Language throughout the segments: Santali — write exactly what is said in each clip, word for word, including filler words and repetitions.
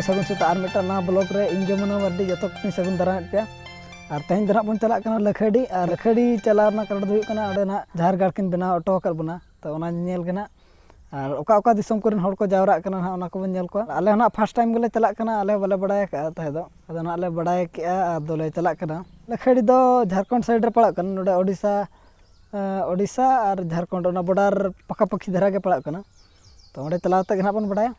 ᱥᱟᱹᱜᱩᱱ ᱥᱮᱛᱟᱜ ᱟᱨ ᱢᱤᱫᱴᱟᱝ ᱱᱟᱣᱟ ᱵᱞᱚᱜ ᱨᱮ ᱤᱧ ᱡᱚᱢᱩᱱᱟ ᱢᱟᱨᱰᱤ ᱡᱚᱛᱚ ᱠᱚᱧ ᱥᱟᱹᱜᱩᱱ ᱫᱟᱨᱟᱢᱮᱫ ᱯᱮᱭᱟ᱾ ᱟᱨ ᱛᱮᱦᱮᱧ ᱫᱚ ᱱᱟᱦᱟᱜ ᱵᱚᱱ ᱪᱟᱞᱟᱜ ᱠᱟᱱᱟ ᱞᱟᱹᱠᱷᱟᱹᱰᱤ᱾ ᱟᱨ ᱞᱟᱹᱠᱷᱟᱹᱰᱤ ᱪᱟᱞᱟᱣ ᱨᱮᱱᱟᱜ ᱠᱟᱨᱚᱱ ᱫᱚ ᱦᱩᱭᱩᱜ ᱠᱟᱱᱟ, ᱚᱸᱰᱮ ᱱᱟᱦᱟᱜ ᱡᱟᱦᱮᱨ ᱜᱟᱲ ᱠᱤᱱ ᱵᱮᱱᱟᱣ ᱦᱚᱴᱚ ᱟᱠᱟᱫ ᱵᱚᱱᱟ, ᱛᱚ ᱚᱱᱟ ᱧᱮᱧᱮᱞ ᱜᱮ ᱱᱟᱦᱟᱜ᱾ ᱟᱨ ᱚᱠᱟ ᱚᱠᱟ ᱫᱤᱥᱚᱢ ᱠᱚᱨᱮᱱ ᱦᱚᱲ ᱠᱚ ᱡᱟᱣᱨᱟᱜ ᱠᱟᱱᱟ ᱱᱟᱦᱟᱜ, ᱚᱱᱟ ᱠᱚᱵᱚᱱ ᱧᱮᱞ ᱠᱚᱣᱟ᱾ ᱟᱞᱮ ᱦᱚᱸ ᱱᱟᱦᱟᱜ ᱯᱷᱟᱥᱴ ᱴᱟᱭᱤᱢ ᱜᱮᱞᱮ ᱪᱟᱞᱟᱜ ᱠᱟᱱᱟ, ᱟᱞᱮ ᱦᱚᱸ ᱵᱟᱞᱮ ᱵᱟᱲᱟᱭ ᱟᱠᱟᱫᱼᱟ ᱛᱟᱦᱮᱸ ᱫᱚ᱾ ᱟᱫᱚ ᱱᱟᱦᱟᱜ ᱞᱮ ᱵᱟᱲᱟᱭ ᱠᱮᱫᱼᱟ, ᱟᱫᱚᱞᱮ ᱪᱟᱞᱟᱜ ᱠᱟᱱᱟ᱾ ᱞᱟᱹᱠᱷᱟᱹᱰᱤ ᱫᱚ ᱡᱷᱟᱲᱠᱷᱚᱸᱰ ᱥᱟᱭᱤᱰ ᱨᱮ ᱯᱟᱲᱟᱜ ᱠᱟᱱᱟ, ᱱᱚᱰᱮ ᱳᱰᱤᱥᱟ, ᱮᱸ, ᱳᱰᱤᱥᱟ ᱟᱨ ᱡᱷᱟᱲᱠᱷᱚᱸᱰ ᱚᱱᱟ ᱵᱚᱰᱟᱨ ᱯᱟᱠᱟᱯᱟᱠᱤ ᱫᱷᱟᱨᱟ ᱜᱮ ᱯᱟᱲᱟᱜ ᱠᱟᱱᱟ᱾ ᱛᱚ ᱚᱸᱰᱮ ᱪᱟᱞᱟᱣ ᱠᱟᱛᱮ ᱜᱮ ᱱᱟᱦᱟᱜ ᱵᱚᱱ ᱵᱟᱲᱟᱭᱟ᱾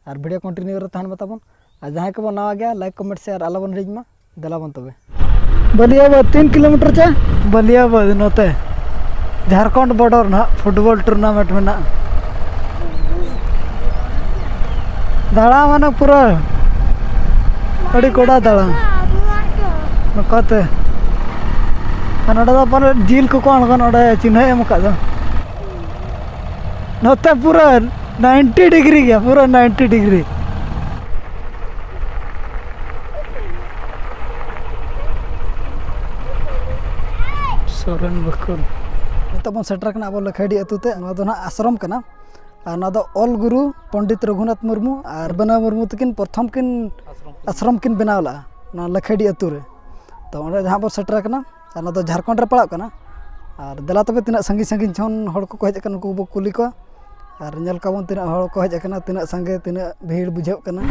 ᱟᱨ ᱵᱷᱤᱰᱤᱭᱳ ᱠᱚᱱᱴᱤᱱᱤᱭᱩ ᱨᱮ ᱛᱟᱦᱮᱱ ᱢᱟ ᱛᱟᱵᱚᱱ᱾ ᱟᱨ ᱡᱟᱦᱟᱸᱭ ᱠᱚᱵᱚᱱ ᱱᱟᱣᱟ ᱜᱮᱭᱟ, ᱞᱟᱭᱤᱠ, ᱠᱚᱢᱮᱱᱴ, ᱥᱮᱭᱟᱨ ᱟᱞᱚ ᱵᱚᱱ ᱦᱤᱲᱤᱧ ᱢᱟ᱾ ᱫᱮᱞᱟ ᱵᱚᱱ ᱛᱚᱵᱮ᱾ ᱵᱟᱹᱞᱤᱭᱟᱵᱟᱫᱽ ᱛᱤᱱ ᱠᱤᱞᱳᱢᱤᱴᱟᱨ ᱪᱮ? ᱵᱟᱹᱞᱤᱭᱟᱵᱟᱫᱽ ᱱᱚᱛᱮ ᱡᱷᱟᱲᱠᱷᱚᱸᱰ ᱵᱚᱰᱚᱨ ᱱᱟᱦᱟᱜ ᱯᱷᱩᱴᱵᱚᱞ ᱴᱩᱨᱱᱟᱢᱮᱱᱴ ᱢᱮᱱᱟᱜᱼᱟ᱾ ᱫᱟᱬᱟ ᱢᱟᱱᱮ ᱯᱩᱨᱟᱹ ᱟᱹᱰᱤ ᱠᱚᱰᱟ ᱫᱟᱬᱟ᱾ ᱱᱚᱝᱠᱟᱛᱮ᱾ ᱟᱨ ᱱᱚᱰᱮ ᱫᱚ ᱯᱟᱞᱮ ᱡᱤᱞ ᱠᱚᱠᱚ ᱟᱬᱜᱚᱱ, ᱚᱸᱰᱮ ᱪᱤᱱᱦᱟᱹ ᱮᱢ ᱟᱠᱟᱫ ᱫᱚ᱾ ᱱᱚᱛᱮ ᱯᱩᱨᱟᱹ ᱱᱟᱭᱤᱱᱴᱤ ᱰᱤᱜᱽᱨᱤ ᱜᱮᱭᱟ, ᱯᱩᱨᱟᱹ ᱱᱟᱭᱤᱱᱴᱤ ᱰᱤᱜᱽᱨᱤ᱾ ᱥᱚᱨᱮᱱ ᱵᱟᱹᱠᱷᱩᱞ᱾ ᱱᱤᱛᱚᱜ ᱵᱚᱱ ᱥᱮᱴᱮᱨ ᱠᱟᱱᱟ ᱟᱵᱚ ᱞᱟᱹᱠᱷᱟᱹᱰᱤ ᱟᱹᱛᱩ ᱛᱮ᱾ ᱱᱚᱣᱟ ᱫᱚ ᱱᱟᱦᱟᱜ ᱟᱥᱨᱚᱢ ᱠᱟᱱᱟ᱾ ᱟᱨ ᱱᱚᱣᱟ ᱫᱚ ᱚᱞ ᱜᱩᱨᱩ ᱯᱚᱱᱰᱤᱛ ᱨᱚᱜᱷᱩᱱᱟᱛᱷ ᱢᱩᱨᱢᱩ ᱟᱨ ᱵᱟᱱᱟᱣ ᱢᱩᱨᱢᱩ ᱛᱟᱹᱠᱤᱱ ᱯᱨᱚᱛᱷᱚᱢ ᱠᱤᱱ ᱟᱥᱨᱚᱢ ᱠᱤᱱ ᱵᱮᱱᱟᱣ ᱞᱮᱫᱼᱟ, ᱱᱚᱣᱟ ᱞᱟᱹᱠᱷᱟᱹᱰᱤ ᱟᱹᱛᱩ ᱨᱮ᱾ ᱛᱚ ᱚᱸᱰᱮ ᱡᱟᱦᱟᱸ ᱵᱚᱱ ᱥᱮᱴᱮᱨ ᱟᱠᱟᱱᱟ, ᱟᱨ ᱱᱚᱣᱟ ᱫᱚ ᱡᱷᱟᱲᱠᱷᱚᱸᱰ ᱨᱮ ᱯᱟᱲᱟᱜ ᱠᱟᱱᱟ᱾ ᱟᱨ ᱫᱮᱞᱟ ᱛᱚᱵᱮ ᱛᱤᱱᱟᱹᱜ ᱥᱟᱺᱜᱤᱧ ᱥᱟᱺᱜᱤᱧ ᱠᱷᱚᱱ ᱦᱚᱲ ᱠᱚᱠᱚ ᱦᱮᱡ ᱟᱠᱟᱱᱟ, ᱩᱱᱠᱩ ᱵᱚ ᱠᱩᱞᱤ ᱠᱚᱣᱟ᱾ ᱟᱨ ᱧᱮᱞ ᱠᱚᱣᱟ ᱵᱚᱱ ᱛᱤᱱᱟᱹᱜ ᱦᱚᱲ ᱠᱚ ᱦᱮᱡ ᱟᱠᱟᱱᱟ, ᱛᱤᱱᱟᱹᱜ ᱥᱟᱸᱜᱮ, ᱛᱤᱱᱟᱹᱜ ᱵᱷᱤᱲ ᱵᱩᱡᱷᱟᱹᱜ ᱠᱟᱱᱟ᱾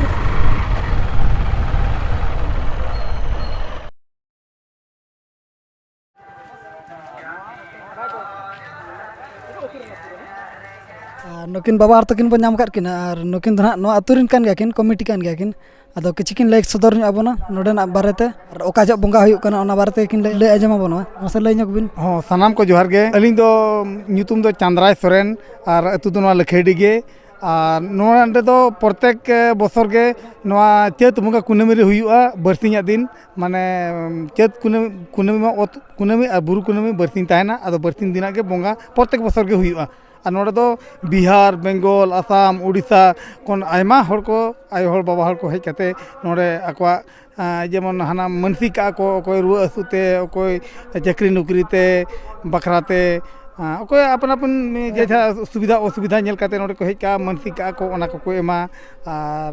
ᱟᱨ ᱱᱩᱠᱤᱱ ᱵᱟᱵᱟ ᱦᱚᱲ ᱛᱟᱹᱠᱤᱱ ᱵᱚᱱ ᱧᱟᱢ ᱟᱠᱟᱫ ᱠᱤᱱᱟ, ᱟᱨ ᱱᱩᱠᱤᱱ ᱫᱚ ᱱᱟᱦᱟᱜ ᱱᱚᱣᱟ ᱟᱹᱛᱩ ᱨᱮᱱ ᱠᱟᱱ ᱜᱮᱭᱟ ᱠᱤᱱ, ᱠᱚᱢᱤᱴᱤ ᱠᱟᱱ ᱜᱮᱭᱟ ᱠᱤᱱ᱾ ᱟᱫᱚ ᱠᱤᱪᱷᱩ ᱠᱤᱱ ᱞᱟᱹᱭ ᱥᱚᱫᱚᱨ ᱧᱚᱜ ᱟᱵᱚᱱᱟ ᱱᱚᱰᱮᱱᱟᱜ ᱵᱟᱨᱮᱛᱮ, ᱟᱨ ᱚᱠᱟ ᱡᱚᱦᱚᱜ ᱵᱚᱸᱜᱟ ᱦᱩᱭᱩᱜ ᱠᱟᱱᱟ ᱚᱱᱟ ᱵᱟᱨᱮᱛᱮ ᱠᱤᱱ ᱞᱟᱹᱭ, ᱞᱟᱹᱭ ᱟᱸᱡᱚᱢ ᱟᱵᱚᱱᱟ᱾ ᱢᱟᱥᱮ ᱞᱟᱹᱭ ᱧᱚᱜ ᱵᱤᱱ᱾ ᱦᱚᱸ, ᱥᱟᱱᱟᱢ ᱠᱚ ᱡᱚᱦᱟᱨ ᱜᱮ᱾ ᱟᱹᱞᱤᱧ ᱫᱚ ᱧᱩᱛᱩᱢ ᱫᱚ ᱪᱟᱸᱫᱽᱨᱟᱭ ᱥᱚᱨᱮᱱ ᱟᱨ ᱟᱹᱛᱩ ᱫᱚ ᱱᱚᱣᱟ ᱞᱟᱹᱠᱷᱟᱹᱰᱤ ᱜᱮ᱾ ᱟᱨ ᱱᱚᱣᱟ ᱱᱚᱰᱮ ᱫᱚ ᱯᱨᱚᱛᱮᱠ, ᱮ, ᱵᱚᱥᱚᱨ ᱜᱮ ᱱᱚᱣᱟ ᱪᱟᱹᱛ ᱵᱚᱸᱜᱟ ᱠᱩᱱᱟᱹᱢᱤ ᱨᱮ ᱦᱩᱭᱩᱜᱼᱟ, ᱵᱟᱨᱥᱤᱧᱟᱜ ᱫᱤᱱ᱾ ᱢᱟᱱᱮ, ᱪᱟᱹᱛ ᱠᱩᱱᱟᱹᱢᱤ, ᱠᱩᱱᱟᱹᱢᱤ ᱢᱟ ᱚᱛ ᱠᱩᱱᱟᱹᱢᱤ ᱟᱨ ᱵᱩᱨᱩ ᱠᱩᱱᱟᱹᱢᱤ ᱵᱟᱨᱥᱤᱧ ᱛᱟᱦᱮᱱᱟ᱾ ᱟᱫᱚ ᱵᱟᱨᱥᱤᱧ ᱫᱤᱱᱟᱜ ᱜᱮ ᱵᱚᱸᱜᱟ ᱯᱨᱚᱛᱮᱠ ᱵᱚᱥᱚᱨ ᱜᱮ ᱦᱩᱭᱩᱜᱼᱟ᱾ ᱟᱨ ᱱᱚᱰᱮ ᱫᱚ ᱵᱤᱦᱟᱨ, ᱵᱮᱝᱜᱚᱞ, ᱟᱥᱟᱢ, ᱩᱰᱤᱥᱟ ᱠᱷᱚᱱ ᱟᱭᱢᱟ ᱦᱚᱲ ᱠᱚ, ᱟᱭᱳ ᱦᱚᱲ, ᱵᱟᱵᱟ ᱦᱚᱲ ᱠᱚ ᱦᱮᱡ ᱠᱟᱛᱮ ᱱᱚᱰᱮ ᱟᱠᱚᱣᱟᱜ, ᱟᱸ, ᱡᱮᱢᱚᱱ ᱦᱟᱱᱟ ᱢᱟᱹᱱᱥᱤᱠ ᱠᱟᱜᱼᱟ ᱠᱚ, ᱚᱠᱚᱭ ᱨᱩᱣᱟᱹ ᱦᱟᱹᱥᱩ ᱛᱮ, ᱚᱠᱚᱭ ᱪᱟᱹᱠᱨᱤ ᱱᱚᱠᱨᱤ ᱛᱮ ᱵᱟᱠᱷᱨᱟ ᱛᱮ, ᱦᱮᱸ, ᱚᱠᱚᱭ ᱟᱯᱟᱱ ᱟᱯᱤᱱ ᱡᱮ ᱡᱟᱦᱟᱸ ᱥᱩᱵᱤᱫᱷᱟ ᱚᱥᱩᱵᱤᱫᱷᱟ ᱧᱮᱞ ᱠᱟᱛᱮ ᱱᱚᱰᱮ ᱠᱚ ᱦᱮᱡ ᱠᱟᱜᱼᱟ, ᱢᱟᱹᱱᱥᱤᱠ ᱠᱟᱜᱼᱟ ᱠᱚ, ᱚᱱᱟ ᱠᱚᱠᱚ ᱮᱢᱟ᱾ ᱟᱨ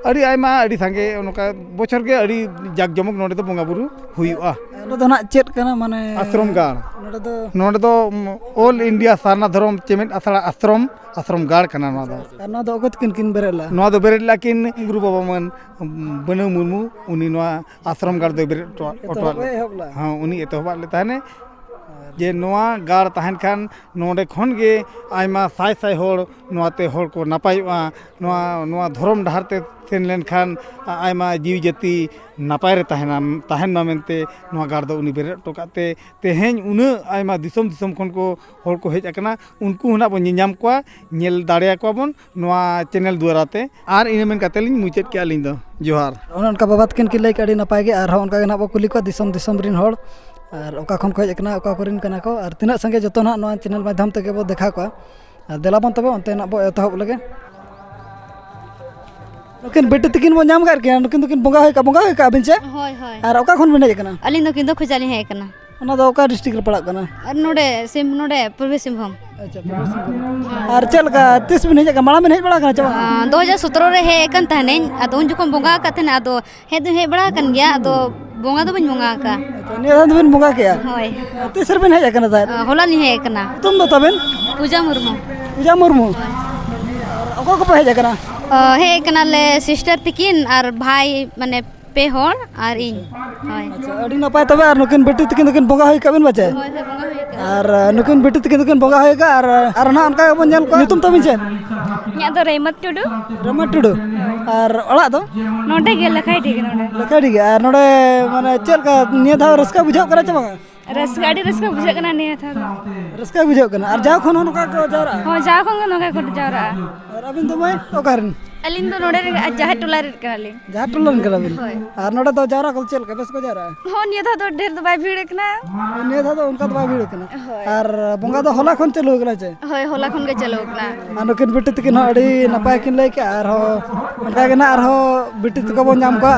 ᱟᱹᱰᱤ ᱟᱭᱢᱟ, ᱟᱹᱰᱤ ᱥᱟᱸᱜᱮ, ᱱᱚᱝᱠᱟ ᱵᱚᱪᱷᱚᱨ ᱜᱮ ᱟᱹᱰᱤ ᱡᱟᱠ ᱡᱚᱢᱚᱠ ᱱᱚᱰᱮ ᱫᱚ ᱵᱚᱸᱜᱟ ᱵᱩᱨᱩ ᱦᱩᱭᱩᱜᱼᱟ᱾ ᱱᱚᱰᱮ ᱫᱚ ᱱᱟᱜ ᱪᱮᱫ ᱠᱟᱱᱟ, ᱢᱟᱱᱮ? ᱟᱥᱨᱚᱢ ᱜᱟᱲ᱾ ᱱᱚᱰᱮ ᱫᱚ ᱱᱚᱰᱮ ᱫᱚ, ᱩᱢ, ᱚᱞ ᱤᱱᱰᱤᱭᱟ ᱥᱟᱨᱱᱟ ᱫᱷᱚᱨᱚᱢ ᱪᱮᱢᱮᱫ ᱟᱥᱲᱟ ᱟᱥᱨᱚᱢ, ᱟᱥᱨᱚᱢ ᱜᱟᱲ ᱠᱟᱱᱟ ᱱᱚᱣᱟ ᱫᱚ᱾ ᱟᱨ ᱱᱚᱣᱟ ᱫᱚ ᱚᱠᱚᱭ ᱛᱟᱹᱠᱤᱱ ᱠᱤᱱ ᱵᱮᱨᱮᱫ ᱞᱮᱫᱼᱟ? ᱱᱚᱣᱟ ᱫᱚ ᱵᱮᱨᱮᱫ ᱞᱮᱫᱼᱟ ᱠᱤᱱ ᱜᱩᱨᱩ ᱵᱟᱵᱟ ᱢᱟᱹᱱ ᱵᱟᱹᱱᱟᱹᱣ ᱢᱩᱨᱢᱩ, ᱩᱱᱤ ᱱᱚᱣᱟ ᱟᱥᱨᱚᱢ ᱜᱟᱲ ᱫᱚᱭ ᱵᱮᱨᱮᱫ ᱦᱚᱴᱚ ᱦᱚᱴᱚ ᱮᱛᱚᱦᱚᱵ ᱞᱮᱫ᱾ ᱮ ᱮᱦᱚᱵ ᱞᱮᱫᱼᱟ᱾ ᱦᱮᱸ, ᱩᱱᱤ ᱮᱛᱚᱦᱚᱵᱟᱜ ᱞᱮ ᱛᱟᱦᱮᱱᱮ᱾ ᱡᱮ ᱱᱚᱣᱟ ᱜᱟᱲ ᱛᱟᱦᱮᱱ ᱠᱷᱟᱱ ᱱᱚᱰᱮ ᱠᱷᱚᱱ ᱜᱮ ᱟᱭᱢᱟ ᱥᱟᱭ ᱥᱟᱭ ᱦᱚᱲ ᱱᱚᱣᱟ ᱛᱮ ᱦᱚᱲ ᱠᱚ ᱱᱟᱯᱟᱭᱚᱜᱼᱟ, ᱱᱚᱣᱟ, ᱱᱚᱣᱟ ᱫᱷᱚᱨᱚᱢ ᱰᱟᱦᱟᱨ ᱛᱮ ᱥᱮᱱ ᱞᱮᱱᱠᱷᱟᱱ ᱟᱭᱢᱟ ᱡᱤᱣᱤ ᱡᱟᱹᱛᱤ ᱱᱟᱯᱟᱭ ᱨᱮ ᱛᱟᱦᱮᱱᱟ, ᱛᱟᱦᱮᱱ ᱢᱟ ᱢᱮᱱᱛᱮ ᱱᱚᱣᱟ ᱜᱟᱲ ᱫᱚ ᱩᱱᱤ ᱵᱮᱨᱮᱫ ᱦᱚᱴᱚ ᱠᱟᱜ ᱛᱮ ᱛᱮᱦᱮᱧ ᱩᱱᱟᱹᱜ ᱟᱭᱢᱟ ᱫᱤᱥᱚᱢ ᱫᱤᱥᱚᱢ ᱠᱷᱚᱱ ᱠᱚ ᱦᱚᱲ ᱠᱚ ᱦᱮᱡ ᱟᱠᱟᱱᱟ, ᱩᱱᱠᱩ ᱦᱚᱸ ᱱᱟᱜ ᱵᱚᱱ ᱧᱮᱧᱟᱢ ᱠᱚᱣᱟ, ᱧᱮᱞ ᱫᱟᱲᱮᱭᱟᱠᱚᱣᱟ ᱵᱚᱱ ᱱᱚᱣᱟ ᱪᱮᱱᱮᱞ ᱫᱩᱣᱟᱨᱟ ᱛᱮ᱾ ᱟᱨ ᱤᱱᱟᱹ ᱢᱮᱱ ᱠᱟᱛᱮ ᱞᱤᱧ ᱢᱩᱪᱟᱹᱫ ᱠᱮᱜᱼᱟ ᱟᱹᱞᱤᱧ ᱫᱚ᱾ ᱡᱚᱦᱟᱨ᱾ ᱚᱱᱮ ᱚᱱᱠᱟ ᱵᱟᱵᱟ ᱛᱟᱹᱠᱤᱱ ᱠᱤᱱ ᱞᱟᱹᱭ ᱠᱮᱜᱼᱟ, ᱟᱹᱰᱤ ᱱᱟᱯᱟᱭ ᱜᱮ᱾ ᱟᱨᱦᱚᱸ ᱚᱱᱠᱟ ᱜᱮ ᱱᱟᱜ ᱵᱚ ᱠᱩᱞᱤ ᱠᱚᱣᱟ ᱫᱤᱥᱚᱢ ᱫᱤᱥᱚᱢ ᱨᱮᱱ ᱦᱚᱲ, ᱟᱨ ᱚᱠᱟ ᱠᱷᱚᱱ ᱠᱚ ᱦᱮᱡ ᱟᱠᱟᱱᱟ, ᱚᱠᱟ ᱠᱚᱨᱮᱱ ᱠᱟᱱᱟ ᱠᱚ, ᱟᱨ ᱛᱤᱱᱟᱹᱜ ᱥᱟᱸᱜᱮ ᱡᱚᱛᱚ ᱱᱟᱜ ᱱᱚᱣᱟ ᱪᱮᱱᱮᱞ ᱢᱟᱫᱽᱫᱷᱚᱢ ᱛᱮᱜᱮ ᱵᱚ ᱫᱮᱠᱷᱟᱣ ᱠᱚᱣᱟ᱾ ᱟᱨ ᱫᱮᱞᱟ ᱵᱚᱱ ᱛᱚᱵᱮ ᱚᱱᱛᱮ ᱱᱟᱜ ᱵᱚ ᱮᱛᱚᱦᱚᱵ ᱞᱮᱜᱮ᱾ ᱱᱩᱠᱤᱱ ᱵᱤᱴᱤ ᱛᱟᱹᱠᱤᱱ ᱵᱚ ᱧᱟᱢ ᱠᱟᱫ ᱠᱤᱱᱟ, ᱱᱩᱠᱤᱱ ᱫᱚᱠᱤᱱ ᱵᱚᱸᱜᱟ ᱦᱩᱭ ᱠᱟᱜᱼᱟ, ᱵᱚᱸᱜᱟ ᱦᱩᱭ ᱠᱟᱜᱼᱟ ᱵᱤᱱ ᱪᱮ? ᱦᱳᱭ, ᱦᱳᱭ᱾ ᱟᱨ ᱚᱠᱟ ᱠᱷᱚᱱ ᱵᱤᱱ ᱦᱮᱡ ᱟᱠᱟᱱᱟ? ᱟᱹᱞᱤᱧ ᱫᱚ ᱠᱤᱱᱫᱚ ᱠᱷᱚᱡᱟᱜ ᱞᱤᱧ ᱦᱮᱡ ᱟᱠᱟᱱᱟ᱾ ᱚᱱᱟ ᱫᱚ ᱚᱠᱟ ᱰᱤᱥᱴᱨᱤᱠᱴ ᱨᱮ ᱯᱟᱲᱟᱜ ᱠᱟᱱᱟ? ᱟᱨ ᱱᱚᱰᱮ ᱥᱤᱢ-, ᱱᱚᱰᱮ ᱯᱩᱨᱵᱤ ᱥᱤᱝᱵᱷᱩᱢ᱾ ᱟᱪᱪᱷᱟ, ᱯᱩᱨᱵᱤ ᱥᱤᱝᱵᱷᱩᱢ᱾ ᱟᱨ ᱪᱮᱫ ᱞᱮᱠᱟ, ᱛᱤᱥ ᱵᱤᱱ ᱦᱮᱡ ᱟᱠᱟᱱᱟ, ᱢᱟᱲᱟᱝ ᱵᱤᱱ ᱦᱮᱡ ᱵᱟᱲᱟ ᱟᱠᱟᱱᱟ ᱪᱮ ᱵᱟᱝ? ᱟᱸ, ᱫᱩ ᱦᱟᱡᱟᱨ ᱥᱚᱛᱨᱚ ᱨᱮ ᱦᱮᱡ ᱟᱠᱟᱱ ᱛᱟᱦᱮᱱᱟᱹᱧ, ᱟᱫᱚ ᱩᱱ ᱡᱚᱠᱷᱚᱱ ᱵᱚᱸᱜᱟ ᱟᱠᱟᱫ ᱛᱟᱦᱮᱱᱟ, ᱟᱫᱚ ᱦᱮᱡ ᱫᱚᱧ ᱦᱮᱡ ᱵᱟᱲᱟ ᱟᱠᱟᱱ ᱜᱮᱭᱟ, ᱟᱫᱚ ᱵᱚᱸᱜᱟ ᱫᱚ ᱵᱟᱹᱧ ᱵᱚᱸᱜᱟ ᱟᱠᱟᱫᱼᱟ᱾ ᱟᱪᱪᱷᱟ, ᱱᱤᱭᱟᱹ ᱫᱷᱟᱣ ᱫᱚᱵᱤᱱ ᱵᱚᱸᱜᱟ ᱠᱮᱜᱼᱟ? ᱦᱳᱭ᱾ ᱛᱤᱥ ᱨᱮᱵᱤᱱ ᱦᱮᱡ ᱟᱠᱟᱱᱟ ᱛᱟᱦᱮᱸᱫ? ᱟᱸ, ᱦᱚᱞᱟ ᱞᱤᱧ ᱦᱮᱡ ᱟᱠᱟᱱᱟ᱾ ᱧᱩᱛᱩᱢ ᱫᱚ ᱛᱟᱵᱮᱱ? ᱯᱩᱡᱟ ᱢᱩᱨᱢᱩ᱾ ᱯᱩᱡᱟ ᱢᱩᱨᱢᱩ᱾ ᱟᱨ ᱚᱠᱚᱭ ᱠᱚᱯᱮ ᱦᱮᱡ ᱟᱠᱟᱱᱟ? ᱚ, ᱦᱮᱡ ᱟᱠᱟᱱᱟᱞᱮ ᱥᱤᱥᱴᱟᱨ ᱛᱤᱠᱤᱱ ᱟᱨ ᱵᱷᱟᱭ, ᱢᱟᱱᱮ ᱯᱮ ᱦᱚᱲ ᱟᱨ ᱤᱧ᱾ ᱦᱳᱭ᱾ ᱟᱪᱪᱷᱟ, ᱟᱹᱰᱤ ᱱᱟᱯᱟᱭ ᱛᱚᱵᱮ, ᱟᱨ ᱱᱩᱠᱤᱱ ᱵᱤᱴᱤ ᱛᱤᱠᱤᱱ ᱫᱚᱠᱤᱱ ᱵᱚᱸᱜᱟ ᱦᱩᱭ ᱠᱟᱜ ᱵᱤᱱ ᱵᱟᱪᱮ? ᱦᱳᱭ, ᱦᱳᱭ, ᱵᱚᱸᱜᱟ ᱦᱩᱭ ᱟᱠᱟᱱᱟ᱾ ᱟᱨ, ᱟᱨ ᱱᱩᱠᱤᱱ ᱵᱤᱴᱤ ᱛᱤᱠᱤᱱ ᱫᱚᱠᱤᱱ ᱵᱚᱸᱜᱟ ᱦᱩᱭ ᱟᱠᱟᱫ, ᱟᱨ, ᱟᱨ ᱱᱟᱦᱟᱜ ᱚᱱᱠᱟ ᱜᱮᱵᱚᱱ ᱧᱮᱞ ᱠᱚᱣᱟ᱾ ᱧᱩᱛᱩᱢ ᱛᱟᱵᱤᱱ ᱪᱮᱫ? ᱤᱧᱟᱹᱜ ᱫᱚ ᱨᱮᱢᱟᱛ ᱴᱩᱰᱩ᱾ ᱨᱮᱢᱟᱛ ᱴᱩᱰᱩ᱾ ᱟᱨ ᱚᱲᱟᱜ ᱫᱚ? ᱱᱚᱰᱮ ᱜᱮ, ᱞᱟᱠᱷᱟᱭᱰᱤ ᱜᱮ ᱱᱚᱰᱮ᱾ ᱞᱟᱠᱷᱟᱭᱰᱤ ᱜᱮ᱾ ᱟᱨ ᱱᱚᱰᱮ ᱢᱟᱱᱮ ᱪᱮᱫ ᱞᱮᱠᱟ ᱱᱤᱭᱟᱹ ᱫᱷᱟᱣ ᱨᱟᱹᱥᱠᱟᱹ ᱵᱩᱡᱷᱟᱹᱜ ᱠᱟᱱᱟ ᱪᱮ ᱵᱟᱝᱟ? ᱨᱟᱹᱥᱠᱟᱹ, ᱟᱹᱰᱤ ᱨᱟᱹᱥᱠᱟᱹ ᱵᱩᱡᱷᱟᱹᱜ ᱠᱟᱱᱟ ᱱᱤᱭᱟᱹ ᱫᱷᱟᱣ ᱫᱚ᱾ ᱨᱟᱹᱥᱠᱟᱹ ᱵᱩᱡᱷᱟᱹᱜ ᱠᱟᱱᱟ᱾ ᱟᱨ ᱡᱟᱣ ᱠᱷᱚᱱ ᱦᱚᱸ ᱱᱚᱝᱠᱟ ᱠᱚ ᱡᱟᱣᱨᱟᱜᱼᱟ? ᱦᱚᱸ, ᱡᱟᱣ ᱠᱷᱚᱱ ᱜᱮ ᱱᱚᱝᱠᱟ ᱠᱚ ᱡᱟᱣᱨᱟᱜᱼᱟ᱾ ᱟᱨ ᱟᱹᱵᱤᱱ ᱫᱚ ᱢᱟᱹᱭ, ᱚᱠᱟ ᱨᱮᱱ? ᱟᱹᱞᱤᱧ ᱫᱚ ᱱᱚᱰᱮ ᱨᱮᱱ, ᱟᱨ ᱡᱟᱦᱮᱨ ᱴᱚᱞᱟ ᱨᱮᱱ ᱠᱟᱱᱟᱞᱤᱧ᱾ ᱡᱟᱦᱮᱨ ᱴᱚᱞᱟ ᱨᱮᱱ ᱠᱟᱱᱟ ᱵᱤᱱ? ᱦᱳᱭ᱾ ᱟᱨ ᱱᱚᱰᱮ ᱫᱚ ᱡᱟᱣᱨᱟ ᱠᱚ ᱪᱮᱫ ᱞᱮᱠᱟ, ᱵᱮᱥ ᱠᱚ ᱡᱟᱣᱨᱟᱜᱼᱟ? ᱦᱚᱸ, ᱱᱤᱭᱟᱹ ᱫᱷᱟᱣ ᱫᱚ ᱰᱷᱮᱨ ᱫᱚ ᱵᱟᱭ ᱵᱷᱤᱲ ᱠᱟᱱᱟ᱾ ᱱᱤᱭᱟᱹ ᱫᱷᱟᱣ ᱫᱚ ᱚᱱᱠᱟ ᱫᱚ ᱵᱟᱭ ᱵᱷᱤᱲ ᱠᱟᱱᱟ᱾ ᱦᱳᱭ᱾ ᱟᱨ ᱵᱚᱸᱜᱟ ᱫᱚ ᱦᱚᱞᱟ ᱠᱷᱚᱱ ᱪᱟᱹᱞᱩ ᱠᱟᱱᱟ ᱪᱮ? ᱦᱳᱭ, ᱦᱚᱞᱟ ᱠᱷᱚᱱ ᱜᱮ ᱪᱟᱹᱞᱩ ᱠᱟᱱᱟ᱾ ᱟᱨ ᱱᱩᱠᱤᱱ ᱵᱤᱴᱤ ᱛᱟᱹᱠᱤᱱ ᱦᱚᱸ ᱟᱹᱰᱤ ᱱᱟᱯᱟᱭ ᱠᱤᱱ ᱞᱟᱹᱭ ᱠᱮᱜᱼᱟ᱾ ᱟᱨᱦᱚᱸ ᱚᱱᱠᱟ ᱜᱮ ᱱᱟᱜ ᱟᱨᱦᱚᱸ ᱵᱤᱴᱤ ᱛᱟᱠᱚ ᱵᱚᱱ ᱧᱟᱢ ᱠᱚᱣᱟ᱾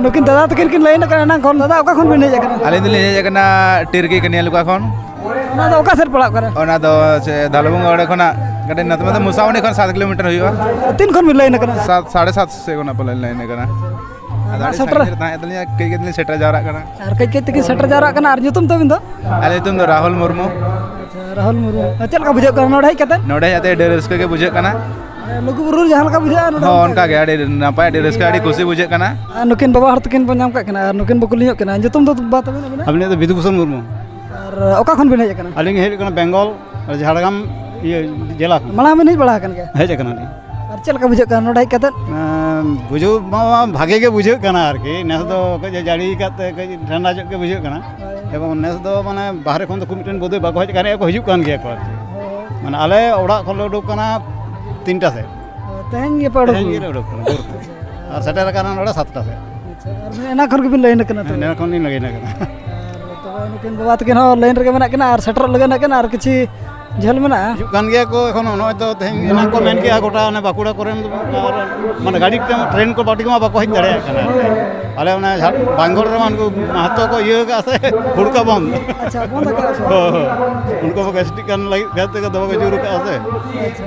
ᱱᱩᱠᱤᱱ ᱫᱟᱫᱟ ᱛᱟᱹᱠᱤᱱ ᱠᱤᱱ ᱞᱟᱹᱭ ᱠᱟᱱᱟ ᱮᱱᱟᱝ ᱠᱷᱚᱱ᱾ ᱫᱟᱫᱟ, ᱚᱠᱟ ᱠᱷᱚᱱ ᱵᱤᱱ ᱦᱮᱡ ᱟᱠᱟᱱᱟ? ᱟᱹᱞᱤᱧ ᱫᱚᱞᱤᱧ ᱦᱮᱡ ᱟᱠᱟᱱᱟ ᱴᱤᱨᱠᱤ ᱠᱟᱹᱱᱤᱭᱟᱞᱩᱠᱟ ᱠᱷᱚᱱ᱾ ᱚᱱᱟ ᱫᱚ ᱚᱠᱟ ᱥᱮᱫ ᱯᱟᱲᱟᱜ ᱠᱟᱱᱟ? ᱚᱱᱟ ᱫᱚ ᱪᱮ ᱫᱷᱟᱞᱩᱵᱩᱝᱜᱟ ᱚᱸᱰᱮ ᱠᱷᱚᱱᱟᱜ ᱠᱟᱹᱴᱤᱡ ᱱᱚᱛᱮ ᱢᱟᱱᱮ ᱢᱩᱥᱟᱣᱱᱤ ᱠᱷᱚᱱ ᱥᱟᱛ ᱠᱤᱞᱳᱢᱤᱴᱟᱨ ᱦᱩᱭᱩᱜᱼᱟ᱾ ᱛᱤᱱ ᱠᱷᱚᱱ ᱵᱤᱱ ᱞᱟᱹᱭᱤᱱ ᱠᱟᱱᱟ? ᱥᱟᱛ, ᱥᱟᱲᱮ ᱥᱟᱛ ᱥᱮᱫ ᱠᱷᱚᱱᱟᱜ ᱯᱟᱞᱮ ᱞᱟᱹᱭᱤᱱ ᱠᱟᱱᱟ᱾ ᱟᱫᱚ ᱟᱨ ᱟᱹᱰᱤ ᱥᱮᱴᱮᱨ ᱥᱟᱺᱜᱤᱧ ᱨᱮ ᱛᱟᱦᱮᱸ ᱠᱟᱱ ᱛᱟᱹᱞᱤᱧᱟ, ᱠᱟᱹᱡ ᱠᱟᱹᱡ ᱛᱮᱞᱤᱧ ᱥᱮᱴᱮᱨ ᱡᱟᱣᱨᱟᱜ ᱠᱟᱱᱟ᱾ ᱟᱨ ᱠᱟᱹᱡ ᱠᱟᱹᱡ ᱛᱮᱜᱮ ᱥᱮᱴᱮᱨ ᱡᱟᱣᱨᱟᱜ ᱠᱟᱱᱟ᱾ ᱟᱨ ᱧᱩᱛᱩᱢ ᱛᱟᱹᱵᱤᱱ ᱫᱚ? ᱟᱞᱮ ᱧᱩᱛᱩᱢ ᱫᱚ ᱨᱟᱦᱩᱞ ᱢᱩᱨᱢᱩ᱾ ᱟᱪᱪᱷᱟ, ᱨᱟᱦᱩᱞ ᱢᱩᱨᱢᱩ᱾ ᱟᱨ ᱪᱮᱫ ᱞᱮᱠᱟ ᱵᱩᱡᱷᱟᱹᱜ ᱠᱟᱱᱟ ᱱᱚᱰᱮ ᱦᱮᱡ ᱠᱟᱛᱮ? ᱱᱚᱰᱮ ᱦᱮᱡ ᱠᱟᱛᱮ ᱟᱹᱰᱤ ᱨᱟᱹᱥᱠᱟᱹ ᱜᱮ ᱵᱩᱡᱷᱟᱹᱜ ᱠᱟᱱᱟ᱾ ᱞᱩᱜᱩᱵᱩᱨᱩ ᱡᱟᱦᱟᱸ ᱞᱮᱠᱟ ᱵᱩᱡᱷᱟᱹᱜᱼᱟ, ᱱᱚᱰᱮ ᱦᱚᱸ, ᱚᱱᱠᱟ ᱚᱱᱠᱟ ᱜᱮ᱾ ᱜᱮ ᱟᱹᱰᱤ ᱱᱟᱯᱟᱭ, ᱟᱹᱰᱤ ᱨᱟᱹᱥᱠᱟᱹ, ᱟᱹᱰᱤ ᱠᱩᱥᱤ ᱵᱩᱡᱷᱟᱹᱜ ᱠᱟᱱᱟ᱾ ᱟᱨ ᱱᱩᱠᱤᱱ ᱵᱟᱵᱟ ᱦᱚᱲ ᱛᱟᱹᱠᱤᱱ ᱵᱚᱱ ᱧᱟᱢ ᱠᱟᱜ ᱠᱤᱱᱟ, ᱟᱨ ᱱᱩᱠᱤᱱ ᱵᱚ ᱠᱩᱞᱤ ᱧᱚᱜ ᱠᱤᱱᱟ, ᱧᱩᱛᱩᱢ ᱫᱚ ᱵᱟ ᱛᱟᱹᱵᱤᱱ ᱟᱹᱵᱤᱱᱟᱜ? ᱟᱹᱞᱤᱧᱟᱜ ᱫᱚ ᱵᱤᱫᱩ ᱵᱷᱩᱥᱚᱱ ᱢᱩᱨᱢᱩ᱾ ᱟᱨ ᱚᱠᱟ ᱠᱷᱚᱱ ᱵᱤᱱ ᱦᱮᱡ ᱟᱠᱟᱱᱟ? ᱟᱹᱞᱤᱧ ᱦᱮᱡ ᱠᱟᱱᱟ ᱵᱮᱝᱜᱚᱞ, ᱡᱷᱟᱲᱜᱨᱟᱢ, ᱤᱭᱟᱹ, ᱡᱮᱞᱟ ᱠᱷᱚᱱ᱾ ᱢᱟᱲᱟᱝ ᱵᱤᱱ ᱦᱮᱡ ᱵᱟᱲᱟ ᱟᱠᱟᱱ ᱜᱮᱭᱟ? ᱦᱮᱡ ᱟᱠᱟᱱᱟᱞᱤᱧ᱾ ᱟᱨ ᱪᱮᱫ ᱞᱮᱠᱟ ᱵᱩᱡᱷᱟᱹᱜ ᱠᱟᱱᱟ ᱱᱚᱰᱮ ᱦᱮᱡ ᱠᱟᱛᱮᱫ? ᱮᱸ, ᱵᱩᱡᱷᱟᱹᱣ ᱢᱟ ᱵᱷᱟᱜᱮ ᱜᱮ ᱵᱩᱡᱷᱟᱹᱜ ᱠᱟᱱᱟ ᱟᱨᱠᱤ᱾ ᱱᱮᱥ ᱫᱚ ᱠᱟᱹᱡ ᱮ ᱡᱟᱹᱲᱤ ᱟᱠᱟᱫ ᱛᱮ ᱠᱟᱹᱡ ᱴᱷᱟᱱᱰᱟ ᱧᱚᱜ ᱜᱮ ᱵᱩᱡᱷᱟᱹᱜ ᱠᱟᱱᱟ᱾ ᱦᱳᱭ᱾ ᱮᱵᱚᱝ ᱱᱮᱥ ᱫᱚ ᱢᱟᱱᱮ ᱵᱟᱦᱨᱮ ᱠᱷᱚᱱ ᱫᱚ ᱠᱷᱩᱵ ᱢᱤᱫᱴᱮᱱ ᱵᱚᱫᱷᱚᱭ ᱵᱟᱠᱚ ᱦᱮᱡ ᱟᱠᱟᱱ ᱨᱮᱦᱚᱸ ᱠᱚ ᱦᱤᱡᱩᱜ ᱠᱟᱱ ᱜᱮᱭᱟ ᱠᱚ ᱟᱨᱠᱤ᱾ ᱦᱳᱭ᱾ ᱢᱟᱱᱮ ᱟᱞᱮ ᱚᱲᱟᱜ ᱠᱷᱚᱱ ᱞᱮ ᱩᱰᱩᱠ ᱠᱟᱱᱟ ᱛᱤᱱᱴᱟ ᱥᱮᱫ᱾ ᱛᱮᱦᱮᱧ ᱜᱮᱯᱮ ᱩᱰᱩᱠ ᱛᱮᱦᱮᱧ ᱞᱮᱱᱟ? ᱜᱮᱞᱮ ᱩᱰᱩᱠ ᱠᱟᱱᱟ ᱵᱷᱳᱨ ᱛᱮ᱾ ᱟᱨ ᱥᱮᱴᱮᱨ ᱟᱠᱟᱱᱟ ᱱᱚᱰᱮ ᱥᱟᱛᱴᱟ ᱥᱮᱫ᱾ ᱟᱪᱪᱷᱟ, ᱟᱨ ᱮᱱᱟᱝ ᱠᱷᱚᱱ ᱜᱮᱵᱤᱱ ᱞᱟᱹᱭᱤᱱ ᱠᱟᱱᱟ ᱛᱚᱵᱮ? ᱦᱮᱸ, ᱮᱱᱟᱝ ᱠᱷᱚᱱ ᱞᱤᱧ ᱞᱟᱹᱭᱤᱱ ᱠᱟᱱᱟ᱾ ᱟᱨ ᱛᱚᱵᱮ ᱱᱩᱠᱤᱱ ᱵᱟᱵᱟ ᱛᱟᱹᱠᱤᱱ ᱦᱚᱸ ᱞᱟᱹᱭᱤᱱ ᱨᱮᱜᱮ ᱢᱮᱱᱟᱜ ᱠᱤᱱᱟ ᱟᱨ ᱥᱮᱴᱮᱨᱚᱜ ᱞᱟᱹᱜᱤᱫ ᱦᱮᱱᱟᱜ ᱠᱤᱱᱟ, ᱟᱨ ᱠᱤᱪᱷᱩ ᱡᱷᱟᱹᱞ ᱢᱮᱱᱟᱜᱼᱟ? ᱦᱤᱡᱩᱜ ᱠᱟᱱ ᱜᱮᱭᱟ ᱠᱚ ᱮᱠᱷᱚᱱ᱾ ᱱᱚᱜᱼᱚᱭ ᱛᱚ ᱛᱮᱦᱮᱧ ᱮᱱᱟᱝ ᱠᱚ ᱢᱮᱱ ᱠᱮᱜᱼᱟ ᱜᱚᱴᱟ ᱚᱱᱮ ᱵᱟᱸᱠᱩᱲᱟ ᱠᱚᱨᱮᱱ ᱫᱚ, ᱟᱨ ᱢᱟᱱᱮ ᱜᱟᱹᱰᱤ ᱠᱚᱛᱮ ᱴᱨᱮᱱ ᱠᱚ ᱯᱟᱴᱤ ᱠᱚᱢᱟ ᱵᱟᱠᱚ ᱦᱮᱡ ᱫᱟᱲᱮᱭᱟᱜ ᱠᱟᱱᱟ᱾ ᱟᱞᱮ ᱚᱱᱮ ᱡᱷᱟᱲ-, ᱵᱟᱝᱜᱚᱞ ᱨᱮᱢᱟ ᱩᱱᱠᱩ ᱢᱟᱦᱟᱛᱚ ᱠᱚ ᱤᱭᱟᱹ ᱠᱟᱜᱼᱟ ᱥᱮ, ᱦᱩᱲᱠᱟ ᱵᱚᱱᱫ᱾ ᱟᱪᱪᱷᱟ, ᱵᱚᱱᱫ ᱟᱠᱟᱫᱼᱟ ᱠᱚ? ᱦᱳᱭ, ᱦᱳᱭ᱾ ᱩᱱᱠᱩ ᱠᱚ ᱜᱮᱥᱴᱤᱠ ᱠᱟᱱ ᱞᱟᱹᱜᱤᱫ ᱜᱟᱹᱰᱤ ᱛᱮᱜᱮ ᱫᱚᱢᱮ ᱠᱚ ᱡᱳᱨ ᱠᱟᱜᱼᱟ ᱥᱮ᱾ ᱟᱪᱪᱷᱟ᱾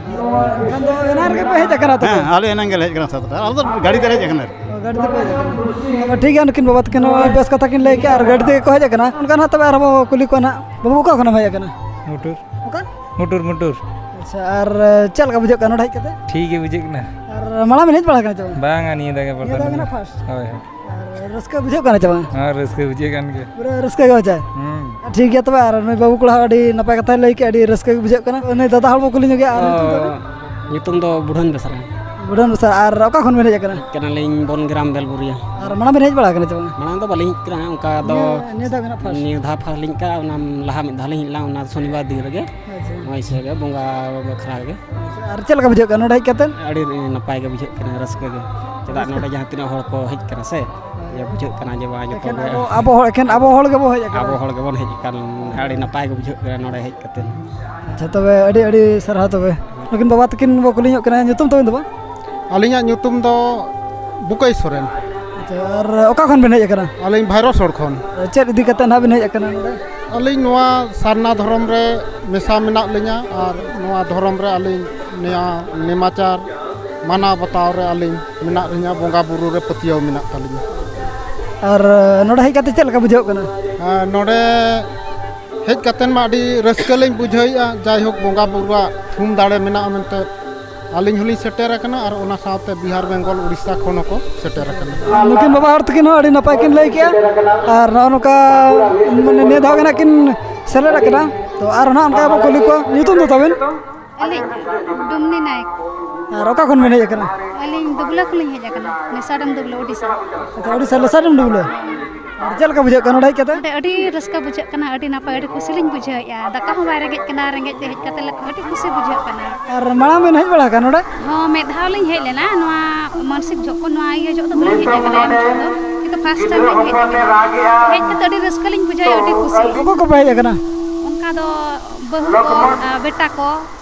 ᱮᱱᱠᱷᱟᱱ ᱫᱚ ᱮᱱᱟᱝ ᱨᱮᱜᱮ ᱯᱮ ᱦᱮᱡ ᱟᱠᱟᱱᱟ ᱛᱚᱵᱮ? ᱦᱮᱸ, ᱟᱞᱮ ᱮᱱᱟᱝ ᱜᱮᱞᱮ ᱦᱮᱡ ᱟᱠᱟᱱᱟ ᱥᱟᱛᱴᱟ᱾ ᱟᱞᱮ ᱫᱚ ᱜᱟᱹᱰᱤ ᱛᱮᱞᱮ ᱦᱮᱡ ᱟᱠᱟᱱᱟ ᱟᱨᱠᱤ᱾ ᱚ, ᱜᱟᱹᱰᱤ ᱛᱮᱯᱮ ᱦᱮᱡ ᱟᱠᱟᱱᱟ? ᱴᱷᱤᱠ ᱜᱮᱭᱟ, ᱱᱩᱠᱤᱱ ᱵᱟᱵᱟ ᱛᱟᱹᱠᱤᱱ ᱦᱚᱸ ᱵᱮᱥ ᱠᱟᱛᱷᱟ ᱠᱤᱱ ᱞᱟᱹᱭ ᱠᱮᱜᱼᱟ ᱟᱨ ᱜᱟᱹᱰᱤ ᱛᱮᱜᱮ ᱠᱚ ᱦᱮᱡ ᱟᱠᱟᱱᱟ᱾ ᱚᱱᱠᱟ ᱱᱟᱦᱟᱜ ᱛᱚᱵᱮ ᱟᱨᱦᱚᱸ ᱵᱚ ᱠᱩᱞᱤ ᱠᱚᱣᱟ ᱱᱟᱦᱟᱜ᱾ ᱵᱟᱹᱵᱩ, ᱚᱠᱟ ᱠᱷᱚᱱᱮᱢ ᱦᱮᱡ ᱟᱠᱟᱱᱟ? ᱢᱩᱴᱩᱨ᱾ ᱚᱠᱟ? ᱢᱩᱴᱩᱨ, ᱢᱩᱴᱩᱨ᱾ ᱟᱪᱪᱷᱟ, ᱟᱨ, ᱮ, ᱪᱮᱫ ᱞᱮᱠᱟ ᱵᱩᱡᱷᱟᱹᱜ ᱠᱟᱱᱟ ᱱᱚᱰᱮ ᱦᱮᱡ ᱠᱟᱛᱮ? ᱴᱷᱤᱠ ᱜᱮ ᱵᱩᱡᱷᱟᱹᱜ ᱠᱟᱱᱟ᱾ ᱟᱨ ᱢᱟᱲᱟᱝ ᱵᱮᱱ ᱦᱮᱡ ᱵᱟᱲᱟ ᱟᱠᱟᱱᱟ ᱪᱮ ᱵᱟᱝ? ᱵᱟᱝᱟ, ᱱᱤᱭᱟᱹ ᱫᱷᱟᱣ ᱜᱮ ᱱᱤᱭᱟᱹ ᱫᱷᱟᱣ ᱜᱮ ᱯᱨᱚᱛᱷᱚᱢ᱾ ᱱᱟᱜ first? ᱦᱳᱭ, ᱦᱳᱭ᱾ ᱟᱨ ᱨᱟᱹᱥᱠᱟᱹ ᱵᱩᱡᱷᱟᱹᱜ ᱠᱟᱱᱟ ᱪᱮ ᱵᱟᱝ? ᱦᱮᱸ, ᱨᱟᱹᱥᱠᱟᱹ ᱵᱩᱡᱷᱟᱹᱜ ᱠᱟᱱ ᱜᱮᱭᱟ᱾ ᱯᱩᱨᱟᱹ ᱨᱟᱹᱥᱠᱟᱹ ᱜᱮ ᱦᱚᱪᱟᱭ? ᱦᱩᱸ᱾ ᱴᱷᱤᱠ ᱜᱮᱭᱟ ᱛᱚᱵᱮ, ᱟᱨ ᱱᱩᱭ ᱵᱟᱹᱵᱩ ᱠᱚᱲᱟ ᱦᱚᱸ ᱟᱹᱰᱤ ᱱᱟᱯᱟᱭ ᱠᱟᱛᱷᱟᱭ ᱞᱟᱹᱭ ᱠᱮᱜᱼᱟ, ᱟᱹᱰᱤ ᱨᱟᱹᱥᱠᱟᱹ ᱜᱮ ᱵᱩᱡᱷᱟᱹᱜ ᱠᱟᱱᱟ᱾ ᱱᱩᱭ ᱫᱟᱫᱟ ᱦᱚᱲ ᱵᱚ ᱠᱩᱞᱤ ᱧᱚᱜᱮᱭᱟ, ᱟᱨ ᱧᱩᱛᱩᱢ ᱛᱟᱵᱮᱱ? ᱧᱩᱛᱩᱢ ᱫᱚ ᱵᱩᱰᱷᱟᱹᱱ ᱵᱮᱥᱨᱟ᱾ ᱵᱩᱰᱷᱟᱹᱱ ᱵᱮᱥᱨᱟ, ᱟᱨ ᱚᱠᱟ ᱠᱷᱚᱱ ᱵᱮᱱ ᱦᱮᱡ ᱟᱠᱟᱱᱟ? ᱦᱮᱡ ᱠᱟᱱᱟᱞᱤᱧ ᱵᱚᱱᱜᱨᱟᱢ ᱵᱮᱞᱵᱩᱨᱤᱭᱟ᱾ ᱟᱨ ᱢᱟᱲᱟᱝ ᱵᱮᱱ ᱦᱮᱡ ᱵᱟᱲᱟ ᱟᱠᱟᱱᱟ ᱪᱮ ᱵᱟᱝ? ᱢᱟᱲᱟᱝ ᱫᱚ ᱵᱟᱹᱞᱤᱧ ᱦᱮᱡ ᱟᱠᱟᱱᱟ, ᱚᱱᱠᱟ ᱫᱚ ᱱᱤᱭᱟᱹ, ᱱᱤᱭᱟᱹ ᱫᱷᱟᱣ ᱜᱮ ᱱᱟᱜ first? ᱱᱤᱭᱟᱹ ᱫᱷᱟᱣ first ᱞᱤᱧ ᱦᱮᱡ ᱟᱠᱟᱱᱟ, ᱚᱱᱟ ᱞᱟᱦᱟ ᱢᱤᱫ ᱫᱷᱟᱣ ᱞᱤᱧ ᱦᱮᱡ ᱞᱮᱱᱟ, ᱚᱱᱟ ᱥᱚᱱᱤᱵᱟᱨ ᱫᱤᱱ ᱨᱮᱜᱮ᱾ ᱟᱪᱪᱷᱟ᱾ ᱱᱚᱣᱟ ᱤᱥᱟᱹ ᱜᱮ ᱵᱚᱸᱜᱟ ᱵᱟᱠᱷᱨᱟ ᱜᱮ᱾ ᱟᱨ ᱪᱮᱫ ᱞᱮᱠᱟ ᱵᱩᱡᱷᱟᱹᱜ ᱠᱟᱱᱟ ᱱᱚᱰᱮ ᱦᱮᱡ ᱠᱟᱛᱮᱫ? ᱟᱹᱰᱤ ᱱᱟᱯᱟᱭ ᱜᱮ ᱵᱩᱡᱷᱟᱹᱜ ᱠᱟᱱᱟ, ᱨᱟᱹᱥᱠᱟᱹ ᱜᱮ᱾ ᱪᱮᱫᱟᱜ ᱨᱟᱹᱥᱠᱟᱹ᱾ ᱱᱚᱰᱮ ᱡᱟᱦᱟᱸ ᱛᱤᱱᱟᱹᱜ ᱦᱚᱲ ᱠᱚ ᱦᱮᱡ ᱟᱠᱟᱱᱟ ᱥᱮ, ᱡᱮ ᱵᱩᱡᱷᱟᱹᱜ ᱠᱟᱱᱟ ᱡᱮ ᱵᱟᱝ, ᱡᱚᱛᱚ ᱮᱠᱷᱮᱱ ᱜᱮ ᱟᱵᱚ, ᱟᱵᱚ ᱦᱚᱲ, ᱮᱠᱷᱮᱱ ᱟᱵᱚ ᱦᱚᱲ ᱜᱮᱵᱚ ᱦᱮᱡ ᱟᱠᱟᱱᱟ᱾ ᱟᱵᱚ ᱦᱚᱲ ᱜᱮᱵᱚᱱ ᱦᱮᱡ ᱟᱠᱟᱱ, ᱟᱹᱰᱤ ᱱᱟᱯᱟᱭ ᱜᱮ ᱵᱩᱡᱷᱟᱹᱜ ᱠᱟᱱᱟ ᱱᱚᱰᱮ ᱦᱮᱡ ᱠᱟᱛᱮᱫ᱾ ᱟᱪᱪᱷᱟ, ᱛᱚᱵᱮ ᱟᱹᱰᱤ ᱟᱹᱰᱤ ᱥᱟᱨᱦᱟᱣ᱾ ᱛᱚᱵᱮ ᱱᱩᱠᱤᱱ ᱵᱟᱵᱟ ᱛᱟᱹᱠᱤᱱ ᱵᱚ ᱠᱩᱞᱤ ᱧᱚᱜ ᱠᱤᱱᱟ, ᱧᱩᱛᱩᱢ ᱛᱟᱵᱮᱱ ᱫᱚ ᱵᱟᱝ? ᱟᱹᱞᱤᱧᱟᱜ ᱧᱩᱛᱩᱢ ᱫᱚ ᱵᱩᱠᱟᱹᱭ ᱥᱚᱨᱮᱱ᱾ ᱟᱨ ᱚᱠᱟ ᱠᱷᱚᱱ ᱵᱤᱱ ᱦᱮᱡ ᱟᱠᱟᱱᱟ? ᱟᱹᱞᱤᱧ ᱵᱷᱟᱭᱨᱚᱥᱚᱲ ᱠᱷᱚᱱ᱾ ᱪᱮᱫ ᱤᱫᱤ ᱠᱟᱛᱮ ᱱᱟᱦᱟᱜ ᱵᱤᱱ ᱦᱮᱡ ᱟᱠᱟᱱᱟ ᱱᱚᱰᱮ? ᱟᱹᱞᱤᱧ ᱱᱚᱣᱟ ᱥᱟᱨᱱᱟ ᱫᱷᱚᱨᱚᱢ ᱨᱮ ᱢᱮᱥᱟ ᱢᱮᱱᱟᱜ ᱞᱤᱧᱟ ᱟᱨ ᱱᱚᱣᱟ ᱫᱷᱚᱨᱚᱢ ᱨᱮ ᱟᱹᱞᱤᱧ ᱱᱚᱣᱟ ᱱᱮᱢᱟᱪᱟᱨ ᱢᱟᱱᱟᱣ ᱵᱟᱛᱟᱣ ᱨᱮ ᱟᱹᱞᱤᱧ ᱢᱮᱱᱟᱜ ᱞᱤᱧᱟ, ᱵᱚᱸᱜᱟ ᱵᱩᱨᱩ ᱨᱮ ᱯᱟᱹᱛᱭᱟᱹᱣ ᱢᱮᱱᱟᱜ ᱛᱟᱹᱞᱤᱧᱟ᱾ ᱟᱨ ᱱᱚᱰᱮ ᱦᱮᱡ ᱠᱟᱛᱮ ᱪᱮᱫ ᱞᱮᱠᱟ ᱵᱩᱡᱷᱟᱹᱜ ᱠᱟᱱᱟ? ᱟᱨ ᱱᱚᱰᱮ ᱦᱮᱡ ᱠᱟᱛᱮ ᱢᱟ ᱟᱹᱰᱤ ᱨᱟᱹᱥᱠᱟᱹ ᱞᱤᱧ ᱵᱩᱡᱷᱟᱹᱣᱮᱫᱼᱟ, ᱡᱟᱭᱦᱳᱠ ᱵᱚᱸᱜᱟ ᱵᱩᱨᱩᱣᱟᱜ ᱛᱷᱩᱢ ᱫᱟᱲᱮ ᱢᱮᱱᱟᱜᱼᱟ ᱢᱮᱱᱛᱮ ᱟᱹᱞᱤᱧ ᱦᱚᱸᱞᱤᱧ ᱥᱮᱴᱮᱨ ᱟᱠᱟᱱᱟ ᱟᱨ ᱚᱱᱟ ᱥᱟᱶᱛᱮ ᱵᱤᱦᱟᱨ, ᱵᱮᱝᱜᱚᱞ, ᱩᱲᱤᱥᱥᱟ ᱠᱷᱚᱱ ᱦᱚᱸᱠᱚ ᱥᱮᱴᱮᱨ ᱟᱠᱟᱱᱟ᱾ ᱱᱩᱠᱤᱱ ᱵᱟᱵᱟ ᱦᱚᱲ ᱛᱟᱹᱠᱤᱱ ᱦᱚᱸ ᱟᱹᱰᱤ ᱱᱟᱯᱟᱭ ᱠᱤᱱ ᱞᱟᱹᱭ ᱠᱮᱜᱼᱟ, ᱟᱨ ᱱᱚᱜᱼᱚ ᱱᱚᱝᱠᱟ ᱢᱟᱱᱮ ᱱᱤᱭᱟᱹ ᱫᱷᱟᱣ ᱜᱮ ᱱᱟᱜ ᱠᱤᱱ ᱥᱮᱞᱮᱫ ᱟᱠᱟᱱᱟ᱾ ᱛᱚ ᱟᱨ ᱱᱟᱜ ᱚᱱᱠᱟ ᱵᱚ ᱠᱩᱞᱤ ᱠᱚᱣᱟ, ᱧᱩᱛᱩᱢ ᱫᱚ ᱛᱟᱵᱮᱱ? ᱟᱹᱞᱤᱧ ᱰᱩᱢᱱᱤ ᱱᱟᱭᱮᱠ᱾ ᱟᱨ ᱚᱠᱟ ᱠᱷᱚᱱ ᱵᱮᱱ ᱦᱮᱡ ᱟᱠᱟᱱᱟ? ᱟᱹᱞᱤᱧ ᱫᱩᱵᱽᱞᱟᱹ ᱠᱷᱚᱱᱞᱤᱧ ᱦᱮᱡ ᱟᱠᱟᱱᱟ, ᱱᱮᱥᱟᱰᱮᱢ ᱫᱩᱵᱽᱞᱟᱹ, ᱳᱰᱤᱥᱟ᱾ ᱟᱪᱪᱷᱟ, ᱳᱰᱤᱥᱟ ᱞᱮᱥᱟᱰᱮᱢ ᱰᱩᱵᱽᱞᱟᱹ᱾ ᱟᱨ ᱪᱮᱫ ᱞᱮᱠᱟ ᱵᱩᱡᱷᱟᱹᱜ ᱠᱟᱱᱟ ᱱᱚᱰᱮ ᱦᱮᱡ ᱠᱟᱛᱮ? ᱱᱚᱰᱮ ᱟᱹᱰᱤ ᱨᱟᱹᱥᱠᱟᱹ ᱵᱩᱡᱷᱟᱹᱜ ᱠᱟᱱᱟ, ᱟᱹᱰᱤ ᱱᱟᱯᱟᱭ, ᱟᱹᱰᱤ ᱠᱩᱥᱤ ᱞᱤᱧ ᱵᱩᱡᱷᱟᱹᱣᱮᱫᱼᱟ᱾ ᱫᱟᱠᱟ ᱦᱚᱸ ᱵᱟᱭ ᱨᱮᱸᱜᱮᱡ ᱠᱟᱱᱟ, ᱨᱮᱸᱜᱮᱡ ᱛᱮ ᱦᱮᱡ ᱠᱟᱛᱮ ᱞᱮ ᱟᱹᱰᱤ ᱠᱩᱥᱤ ᱵᱩᱡᱷᱟᱹᱜ ᱠᱟᱱᱟ᱾ ᱟᱨ ᱢᱟᱲᱟᱝ ᱵᱮᱱ ᱦᱮᱡ ᱵᱟᱲᱟ ᱟᱠᱟᱱᱟ ᱱᱚᱰᱮ? ᱦᱚᱸ, ᱢᱤᱫ ᱫᱷᱟᱣ ᱞᱤᱧ ᱦᱮᱡ ᱞᱮᱱᱟ, ᱱᱚᱣᱟ ᱢᱟᱱᱥᱤᱠ ᱡᱚᱠᱷᱚᱱ ᱱᱚᱣᱟ ᱤᱭᱟᱹ ᱡᱚᱠᱷᱚᱱ ᱫᱚ ᱵᱟᱹᱞᱤᱧ ᱦᱮᱡ ᱟᱠᱟᱱᱟ ᱮᱢ ᱡᱚᱠᱷᱚᱱ ᱫᱚ, ᱠᱤᱱᱛᱩ ᱯᱷᱟᱥᱴ ᱴᱟᱭᱤᱢ ᱞᱤᱧ ᱦᱮᱡ ᱟᱠᱟᱱᱟ᱾ ᱦᱮᱡ ᱠᱟᱛᱮ ᱟᱹᱰᱤ ᱨᱟᱹᱥᱠᱟᱹ ᱞᱤᱧ ᱵᱩᱡᱷᱟᱹᱣᱮᱫᱼᱟ, ᱟᱹᱰᱤ ᱠᱩᱥᱤ᱾ ᱚᱠᱚᱭ ᱠᱚᱯᱮ ᱦᱮᱡ ᱟᱠᱟᱱᱟ? ᱚᱱᱠᱟ ᱫᱚ ᱵᱟᱹᱦᱩ ᱠᱚ, ᱟᱨ ᱵᱮᱴᱟ ᱠᱚ,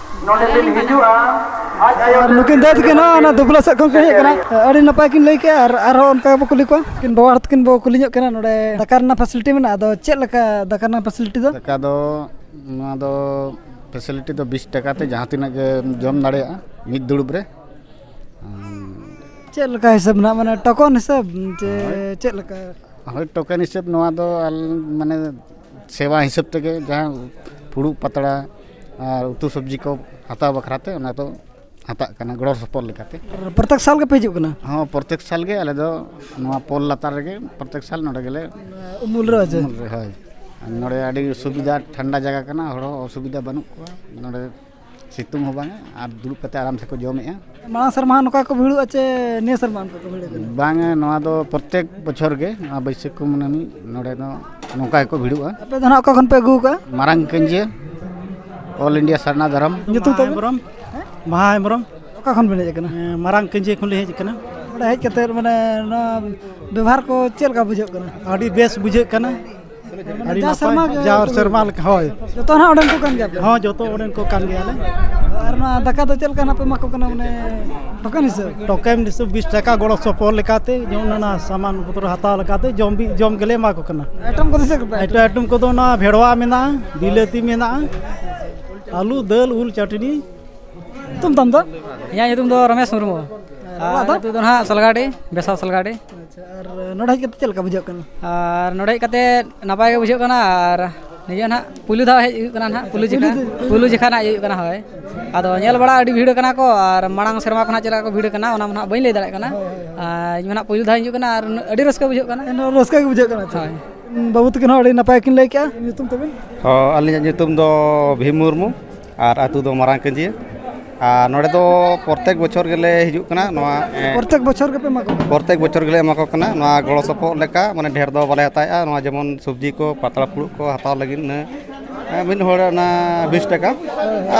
ᱟᱨ ᱟᱹᱞᱤᱧ ᱵᱟᱱᱟᱨ᱾ ᱟᱨ ᱱᱩᱠᱤᱱ ᱫᱟᱹᱭ ᱛᱟᱹᱠᱤᱱ ᱦᱚᱸ ᱚᱱᱟ ᱫᱩᱵᱽᱞᱟᱹ ᱥᱮᱫ ᱠᱷᱚᱱ ᱠᱤᱱ ᱦᱮᱡ ᱟᱠᱟᱱᱟ᱾ ᱟᱹᱰᱤ ᱱᱟᱯᱟᱭ ᱠᱤᱱ ᱞᱟᱹᱭ ᱠᱮᱜᱼᱟ᱾ ᱟᱨ ᱟᱨᱦᱚᱸ ᱚᱱᱠᱟ ᱜᱮᱵᱚ ᱠᱩᱞᱤ ᱠᱚᱣᱟ᱾ ᱩᱱᱠᱤᱱ ᱵᱟᱵᱟ ᱦᱚᱲ ᱛᱟᱹᱠᱤᱱ ᱵᱚ ᱠᱩᱞᱤ ᱧᱚᱜ ᱠᱤᱱᱟ, ᱱᱚᱰᱮ ᱫᱟᱠᱟ ᱨᱮᱱᱟᱜ ᱯᱷᱮᱥᱤᱞᱤᱴᱤ ᱢᱮᱱᱟᱜᱼᱟ, ᱟᱫᱚ ᱪᱮᱫ ᱞᱮᱠᱟ ᱫᱟᱠᱟ ᱨᱮᱱᱟᱜ ᱯᱷᱮᱥᱤᱞᱤᱴᱤ ᱫᱚ? ᱫᱟᱠᱟ ᱫᱚ, ᱱᱚᱣᱟ ᱫᱚ ᱯᱷᱮᱥᱤᱞᱤᱴᱤ ᱫᱚ ᱵᱤᱥ ᱴᱟᱠᱟ ᱛᱮ ᱡᱟᱦᱟᱸ ᱛᱤᱱᱟᱹᱜ ᱜᱮ ᱡᱚᱢ ᱫᱟᱲᱮᱭᱟᱜᱼᱟ ᱢᱤᱫ ᱫᱩᱲᱩᱵ ᱨᱮ᱾ ᱪᱮᱫ ᱞᱮᱠᱟ ᱦᱤᱥᱟᱹᱵ ᱢᱮᱱᱟᱜᱼᱟ, ᱢᱟᱱᱮ ᱴᱚᱠᱚᱱ ᱦᱤᱥᱟᱹᱵ ᱪᱮ ᱦᱳᱭ᱾ ᱪᱮᱫ ᱞᱮᱠᱟ? ᱦᱳᱭ, ᱴᱚᱠᱮᱱ ᱦᱤᱥᱟᱹᱵ ᱱᱚᱣᱟ ᱫᱚ ᱟᱞ-, ᱢᱟᱱᱮ ᱥᱮᱵᱟ ᱦᱤᱥᱟᱹᱵ ᱛᱮᱜᱮ ᱡᱟᱦᱟᱸ ᱯᱷᱩᱲᱩᱜ ᱯᱟᱛᱲᱟ ᱟᱨ ᱩᱛᱩ ᱥᱚᱵᱽᱡᱤ ᱠᱚ ᱦᱟᱛᱟᱣ ᱵᱟᱠᱷᱨᱟ ᱛᱮ ᱚᱱᱟ ᱫᱚ ᱦᱟᱛᱟᱜ ᱠᱟᱱᱟ ᱜᱚᱲᱚ ᱥᱚᱯᱚᱦᱚᱫ ᱞᱮᱠᱟᱛᱮ᱾ ᱯᱨᱚᱛᱮᱠ ᱥᱟᱞ ᱜᱮᱯᱮ ᱦᱤᱡᱩᱜ ᱠᱟᱱᱟ? ᱦᱚᱸ, ᱯᱨᱚᱛᱮᱠ ᱥᱟᱞ ᱜᱮ ᱟᱞᱮ ᱫᱚ ᱱᱚᱣᱟ ᱯᱳᱞ ᱞᱟᱛᱟᱨ ᱨᱮᱜᱮ ᱯᱨᱚᱛᱮᱠ ᱥᱟᱞ ᱱᱚᱰᱮ ᱜᱮᱞᱮ ᱩᱢᱩᱞ ᱨᱮ ᱪᱮ? ᱩᱢᱩᱞ ᱨᱮ, ᱦᱳᱭ᱾ ᱱᱚᱰᱮ ᱟᱹᱰᱤ ᱥᱩᱵᱤᱫᱷᱟ, ᱴᱷᱟᱱᱰᱟ ᱡᱟᱭᱜᱟ ᱠᱟᱱᱟ, ᱦᱚᱲ ᱦᱚᱸ ᱚᱥᱩᱵᱤᱫᱷᱟ ᱵᱟᱹᱱᱩᱜ ᱠᱚᱣᱟ᱾ ᱱᱚᱰᱮ ᱥᱤᱛᱩᱝ ᱦᱚᱸ ᱵᱟᱝᱟ ᱟᱨ ᱫᱩᱲᱩᱵ ᱠᱟᱛᱮ ᱟᱨᱟᱢ ᱥᱮᱠᱚ ᱡᱚᱢᱮᱜᱼᱟ᱾ ᱢᱟᱲᱟᱝ ᱥᱮᱨᱢᱟ ᱦᱚᱸ ᱱᱚᱝᱠᱟ ᱠᱚ ᱵᱷᱤᱲᱚᱜᱼᱟ ᱪᱮ ᱱᱤᱭᱟᱹ ᱥᱮᱨᱢᱟ ᱚᱱᱠᱟ ᱠᱚ ᱵᱷᱤᱲᱚᱜ ᱠᱟᱱᱟ? ᱵᱟᱝᱟ, ᱱᱚᱣᱟ ᱫᱚ ᱯᱨᱚᱛᱮᱠ ᱵᱚᱪᱷᱚᱨ ᱜᱮ, ᱱᱚᱣᱟ ᱵᱟᱹᱭᱥᱟᱹᱠᱷ ᱠᱩᱱᱟᱹᱢᱤ ᱱᱚᱰᱮ ᱫᱚ ᱱᱚᱝᱠᱟ ᱜᱮᱠᱚ ᱵᱷᱤᱲᱚᱜᱼᱟ᱾ ᱟᱯᱮ ᱫᱚ ᱱᱟᱦᱟᱜ ᱚᱠᱟ ᱠᱷᱚᱱ ᱯᱮ ᱟᱹᱜᱩ ᱠᱟᱜᱼᱟ? ᱢᱟᱨᱟᱝ ᱠᱟᱹᱧᱡᱤᱭᱟᱹ, ᱚᱞ ᱤᱱᱰᱤᱭᱟ ᱥᱟᱨᱱᱟ ᱫᱷᱚᱨᱚᱢ᱾ ᱧᱩᱛᱩᱢ ᱵᱟᱦᱟ ᱛᱟᱵᱮᱱ? ᱦᱮᱢᱵᱨᱚᱢ᱾ ᱵᱟᱦᱟ ᱦᱮᱢᱵᱨᱚᱢ᱾ ᱚᱠᱟ ᱠᱷᱚᱱ ᱵᱮᱱ ᱦᱮᱡ ᱟᱠᱟᱱᱟ? ᱦᱮᱸ, ᱢᱟᱨᱟᱝ ᱠᱟᱹᱧᱡᱤᱭᱟᱹ ᱠᱷᱚᱱ ᱞᱤᱧ ᱦᱮᱡ ᱟᱠᱟᱱᱟ᱾ ᱱᱚᱰᱮ ᱦᱮᱡ ᱠᱟᱛᱮ ᱢᱟᱱᱮ ᱱᱚᱣᱟ ᱵᱮᱵᱷᱟᱨ ᱠᱚ ᱪᱮᱫ ᱞᱮᱠᱟ ᱵᱩᱡᱷᱟᱹᱜ ᱠᱟᱱᱟ? ᱟᱹᱰᱤ ᱵᱮᱥ ᱵᱩᱡᱷᱟᱹᱜ ᱠᱟᱱᱟ᱾ ᱟᱹᱰᱤ ᱡᱟᱣ ᱱᱟᱯᱟᱭ᱾ ᱥᱮᱨᱢᱟ ᱜᱮ ᱡᱟᱣ ᱥᱮᱨᱢᱟ ᱞᱮᱠᱟ, ᱦᱳᱭ᱾ ᱡᱚᱛᱚ ᱱᱟᱦᱟᱜ ᱚᱸᱰᱮᱱ ᱠᱚ ᱠᱟᱱ ᱜᱮᱭᱟ ᱯᱮ? ᱦᱚᱸ, ᱡᱚᱛᱚ ᱚᱸᱰᱮᱱ ᱠᱚ ᱠᱟᱱ ᱜᱮᱭᱟᱞᱮ᱾ ᱟᱨ ᱱᱚᱣᱟ ᱫᱟᱠᱟ ᱫᱚ ᱪᱮᱫ ᱞᱮᱠᱟ ᱱᱟᱦᱟᱜ ᱯᱮ ᱮᱢᱟ ᱠᱚ ᱠᱟᱱᱟ, ᱢᱟᱱᱮ ᱴᱳᱠᱮᱱ ᱦᱤᱥᱟᱹᱵ? ᱴᱳᱠᱮᱱ ᱦᱤᱥᱟᱹᱵ ᱵᱤᱥ ᱴᱟᱠᱟ ᱜᱚᱲᱚ ᱥᱚᱯᱚᱦᱚᱫ ᱞᱮᱠᱟᱛᱮ, ᱡᱮᱢᱚᱱ ᱚᱱᱟ ᱥᱟᱢᱟᱱ ᱯᱚᱛᱨᱚ ᱦᱟᱛᱟᱣ ᱞᱮᱠᱟᱛᱮ ᱡᱚᱢ ᱵᱤ-, ᱡᱚᱢ ᱜᱮᱞᱮ ᱮᱢᱟ ᱠᱚ ᱠᱟᱱᱟ᱾ ᱟᱭᱴᱮᱢ ᱠᱚᱫᱚ ᱪᱮᱫ ᱠᱚᱯᱮ ᱟᱭᱴᱮᱢ? ᱟᱭᱴᱮᱢ ᱠᱚᱫᱚ ᱚᱱᱟ ᱵᱷᱮᱲᱣᱟ ᱢᱮᱱᱟᱜᱼᱟ, ᱵᱤᱞᱟᱹᱛᱤ ᱢᱮᱱᱟᱜᱼᱟ, ᱟᱹᱞᱩ, ᱫᱟᱹᱞ, ᱩᱞ, ᱪᱟᱹᱴᱱᱤ᱾ ᱧᱩᱛᱩᱢ ᱛᱟᱢ ᱫᱚ? ᱤᱧᱟᱹᱜ ᱧᱩᱛᱩᱢ ᱫᱚ ᱨᱚᱢᱮᱥ ᱢᱩᱨᱢᱩ᱾ ᱟᱨ ᱚᱲᱟᱜ ᱫᱚ? ᱟᱹᱛᱩ ᱫᱚ ᱱᱟᱦᱟᱜ ᱥᱟᱞᱜᱟᱰᱤ, ᱵᱮᱥᱟᱣ ᱥᱟᱞᱜᱟᱰᱤ᱾ ᱟᱪᱪᱷᱟ, ᱟᱨ ᱱᱚᱰᱮ ᱦᱮᱡ ᱠᱟᱛᱮ ᱪᱮᱫ ᱞᱮᱠᱟ ᱵᱩᱡᱷᱟᱹᱜ ᱠᱟᱱᱟ? ᱟᱨ ᱱᱚᱰᱮ ᱦᱮᱡ ᱠᱟᱛᱮ ᱱᱟᱯᱟᱭ ᱜᱮ ᱵᱩᱡᱷᱟᱹᱜ ᱠᱟᱱᱟ᱾ ᱟᱨ ᱱᱤᱭᱟᱹ ᱱᱟᱦᱟᱜ ᱯᱩᱭᱞᱩ ᱫᱷᱟᱣ ᱦᱮᱡ ᱦᱩᱭᱩᱜ ᱠᱟᱱᱟ ᱱᱟᱦᱟᱜ, ᱯᱩᱭᱞᱩ ᱡᱮᱠᱷᱟ, ᱯᱩᱭᱞᱩ ᱫᱷᱟᱣ᱾ ᱯᱩᱭᱞᱩ ᱡᱮᱠᱷᱟ ᱱᱟᱦᱟᱜ ᱦᱮᱡ ᱦᱩᱭᱩᱜ ᱠᱟᱱᱟ, ᱦᱳᱭ᱾ ᱟᱫᱚ ᱧᱮᱞ ᱵᱟᱲᱟ ᱟᱹᱰᱤ ᱵᱷᱤᱲ ᱠᱟᱱᱟ ᱠᱚ, ᱟᱨ ᱢᱟᱲᱟᱝ ᱥᱮᱨᱢᱟ ᱠᱷᱚᱱᱟᱜ ᱪᱮᱫ ᱞᱮᱠᱟ ᱠᱚ ᱵᱷᱤᱲ ᱠᱟᱱᱟ, ᱚᱱᱟ ᱢᱟ ᱱᱟᱦᱟᱜ ᱵᱟᱹᱧ ᱞᱟᱹᱭ ᱫᱟᱲᱮᱭᱟᱜ ᱠᱟᱱᱟ᱾ ᱦᱳᱭ, ᱦᱳᱭ, ᱦᱳᱭ᱾ ᱟᱨ ᱤᱧ ᱢᱟ ᱱᱟᱦᱟᱜ ᱯᱩᱭᱞᱩ ᱫᱷᱟᱣ ᱤᱧ ᱦᱤᱡᱩᱜ ᱠᱟᱱᱟ, ᱟᱨ ᱟᱹᱰᱤ ᱨᱟᱹᱥᱠᱟᱹ ᱵᱩᱡᱷᱟᱹᱜ ᱠᱟᱱᱟ᱾ ᱮᱱᱦᱚᱸ ᱨᱟᱹᱥᱠᱟᱹ ᱜᱮ ᱵᱩᱡᱷᱟᱹᱜ ᱠᱟᱱᱟ, ᱟᱪᱪᱷᱟ᱾ ᱦᱳᱭ᱾ ᱵᱟᱹᱵᱩ ᱛᱟᱹᱠᱤᱱ ᱦᱚᱸ ᱟᱹᱰᱤ ᱱᱟᱯᱟᱭ ᱠᱤᱱ ᱞᱟᱹᱭ ᱠᱮᱜᱼᱟ᱾ ᱧᱩᱛᱩᱢ ᱛᱟᱵᱤᱱ? ᱦᱚᱸ, ᱟᱹᱞᱤᱧᱟᱜ ᱧᱩᱛᱩᱢ ᱫᱚ ᱵᱷᱤᱢ ᱢᱩᱨᱢᱩ᱾ ᱟᱨ ᱟᱹᱛᱩ ᱫᱚ ᱢᱟᱨᱟᱝ ᱠᱟᱹᱧᱡᱤᱭᱟᱹ᱾ ᱟᱨ ᱱᱚᱰᱮ ᱫᱚ ᱯᱨᱚᱛᱮᱠ ᱵᱚᱪᱷᱚᱨ ᱜᱮᱞᱮ ᱦᱤᱡᱩᱜ ᱠᱟᱱᱟ᱾ ᱱᱚᱣᱟ, ᱮ, ᱯᱨᱚᱛᱮᱠ ᱵᱚᱪᱷᱚᱨ ᱜᱮᱯᱮ ᱮᱢᱟ ᱠᱚ ᱠᱟᱱᱟ? ᱯᱨᱚᱛᱮᱠ ᱵᱚᱪᱷᱚᱨ ᱜᱮᱞᱮ ᱮᱢᱟ ᱠᱚ ᱠᱟᱱᱟ᱾ ᱱᱚᱣᱟ ᱜᱚᱲᱚ ᱥᱚᱯᱚᱦᱚᱫ ᱞᱮᱠᱟ, ᱢᱟᱱᱮ, ᱰᱷᱮᱨ ᱫᱚ ᱵᱟᱞᱮ ᱦᱟᱛᱟᱣᱮᱫᱼᱟ᱾ ᱱᱚᱣᱟ ᱡᱮᱢᱚᱱ ᱥᱚᱵᱽᱡᱤ ᱠᱚ, ᱯᱟᱛᱲᱟ ᱯᱷᱩᱲᱩᱜ ᱠᱚ ᱦᱟᱛᱟᱣ ᱞᱟᱹᱜᱤᱫ ᱤᱱᱟᱹ, ᱮ, ᱢᱤᱫ ᱦᱚᱲ ᱚᱱᱟ ᱵᱤᱥ ᱴᱟᱠᱟ᱾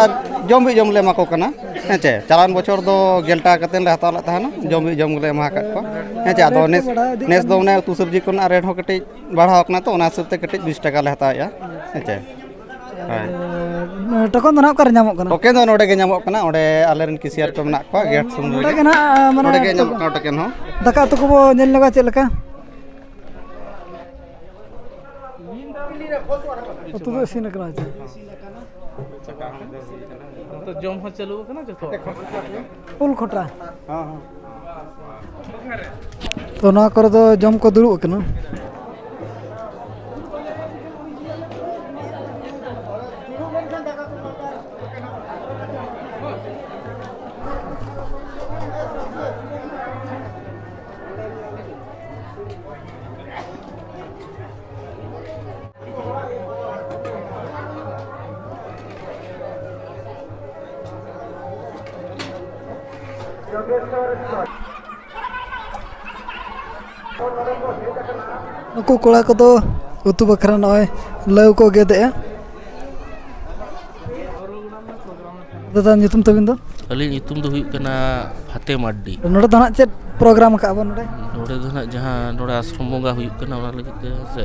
ᱟᱨ ᱡᱚᱢ ᱵᱤ ᱡᱚᱢ ᱞᱮ ᱮᱢᱟ ᱠᱚ ᱠᱟᱱᱟ, ᱦᱮᱸ ᱪᱮ᱾ ᱪᱟᱞᱟᱣᱮᱱ ᱵᱚᱪᱷᱚᱨ ᱫᱚ ᱜᱮᱞ ᱴᱟᱠᱟ ᱠᱟᱛᱮᱫ ᱞᱮ ᱦᱟᱛᱟᱣ ᱞᱮᱫ ᱛᱟᱦᱮᱱᱟ, ᱡᱚᱢ ᱵᱤ ᱡᱚᱢ ᱜᱮᱞᱮ ᱮᱢᱟ ᱟᱠᱟᱫ ᱠᱚᱣᱟ, ᱦᱮᱸ ᱪᱮ᱾ ᱟᱫᱚ ᱨᱮᱴ ᱠᱚ ᱱᱮᱥ, ᱵᱟᱲᱦᱟᱣ ᱤᱫᱤᱜ ᱱᱮᱥ ᱠᱟᱱᱟ᱾ ᱫᱚ ᱚᱱᱮ ᱩᱛᱩ ᱥᱚᱵᱽᱡᱤ ᱠᱚᱨᱮᱱᱟᱜ ᱨᱮᱴ ᱦᱚᱸ ᱠᱟᱹᱴᱤᱡ ᱵᱟᱲᱦᱟᱣ ᱠᱟᱱᱟ, ᱛᱚ ᱚᱱᱟ ᱦᱤᱥᱟᱹᱵ ᱛᱮ ᱠᱟᱹᱴᱤᱡ ᱵᱤᱥ ᱴᱟᱠᱟ ᱞᱮ ᱦᱟᱛᱟᱣᱮᱫᱼᱟ, ᱦᱮᱸ ᱪᱮ᱾ ᱦᱳᱭ᱾ ᱟᱨ, ᱴᱳᱠᱚᱱ ᱫᱚ ᱱᱟᱦᱟᱜ ᱚᱠᱟᱨᱮ ᱧᱟᱢᱚᱜ ᱠᱟᱱᱟ? ᱴᱳᱠᱮᱱ ᱫᱚ ᱱᱚᱰᱮ ᱜᱮ ᱧᱟᱢᱚᱜ ᱠᱟᱱᱟ, ᱚᱸᱰᱮ ᱟᱞᱮᱨᱮᱱ ᱠᱮᱥᱤᱭᱟᱨ ᱠᱚ ᱢᱮᱱᱟᱜ ᱠᱚᱣᱟ, ᱜᱮᱴ ᱥᱩᱨ ᱱᱚᱰᱮ ᱨᱮᱜᱮ᱾ ᱜᱮ ᱱᱟᱦᱟᱜ, ᱢᱟᱱᱮ, ᱱᱚᱰᱮ ᱜᱮ ᱧᱟᱢᱚᱜ ᱠᱟᱱᱟ ᱴᱳᱠᱮᱱ ᱦᱚᱸ᱾ ᱫᱟᱠᱟ ᱩᱛᱩ ᱠᱚᱵᱚ ᱧᱮᱞ ᱧᱚᱜᱟ ᱪᱮᱫ ᱞᱮᱠᱟ? ᱩᱛᱩ ᱫᱚ ᱤᱥᱤᱱ ᱟᱠᱟᱱᱟ ᱪᱮ? ᱱᱤᱛᱚᱜ ᱡᱚᱢ ᱦᱚᱸ ᱪᱟᱹᱞᱩ ᱟᱠᱟᱱᱟ ᱡᱚᱛᱚ᱾ ᱩᱞ ᱠᱷᱚᱴᱟ᱾ ᱛᱚ, ᱱᱚᱣᱟ ᱠᱚᱨᱮ ᱫᱚ ᱡᱚᱢ ᱠᱚ ᱫᱩᱲᱩᱵ ᱟᱠᱟᱱᱟ᱾ ᱱᱩᱠᱩ ᱠᱚᱲᱟ ᱠᱚᱫᱚ ᱩᱛᱩ ᱵᱟᱠᱷᱨᱟ ᱱᱚᱜᱼᱚᱭ ᱞᱟᱹᱣ ᱠᱚ ᱜᱮᱫᱮᱜᱼᱟ᱾ ᱫᱟᱫᱟ, ᱧᱩᱛᱩᱢ ᱛᱟᱵᱤᱱ ᱫᱚ? ᱟᱹᱞᱤᱧ ᱧᱩᱛᱩᱢ ᱫᱚ ᱦᱩᱭᱩᱜ ᱠᱟᱱᱟ ᱯᱷᱟᱛᱮ ᱢᱟᱨᱰᱤ᱾ ᱱᱚᱰᱮ ᱫᱚ ᱱᱟᱜ ᱪᱮᱫ ᱯᱨᱳᱜᱨᱟᱢ ᱟᱠᱟᱫᱼᱟ ᱵᱚᱱ ᱱᱚᱰᱮ? ᱱᱚᱰᱮ ᱫᱚ ᱱᱟᱦᱟᱜ ᱡᱟᱦᱟᱸ ᱱᱚᱰᱮ ᱟᱥᱨᱚᱢ ᱵᱚᱸᱜᱟ ᱦᱩᱭᱩᱜ ᱠᱟᱱᱟ, ᱚᱱᱟ ᱞᱟᱹᱜᱤᱫ ᱛᱮ, ᱦᱮᱸ ᱥᱮ,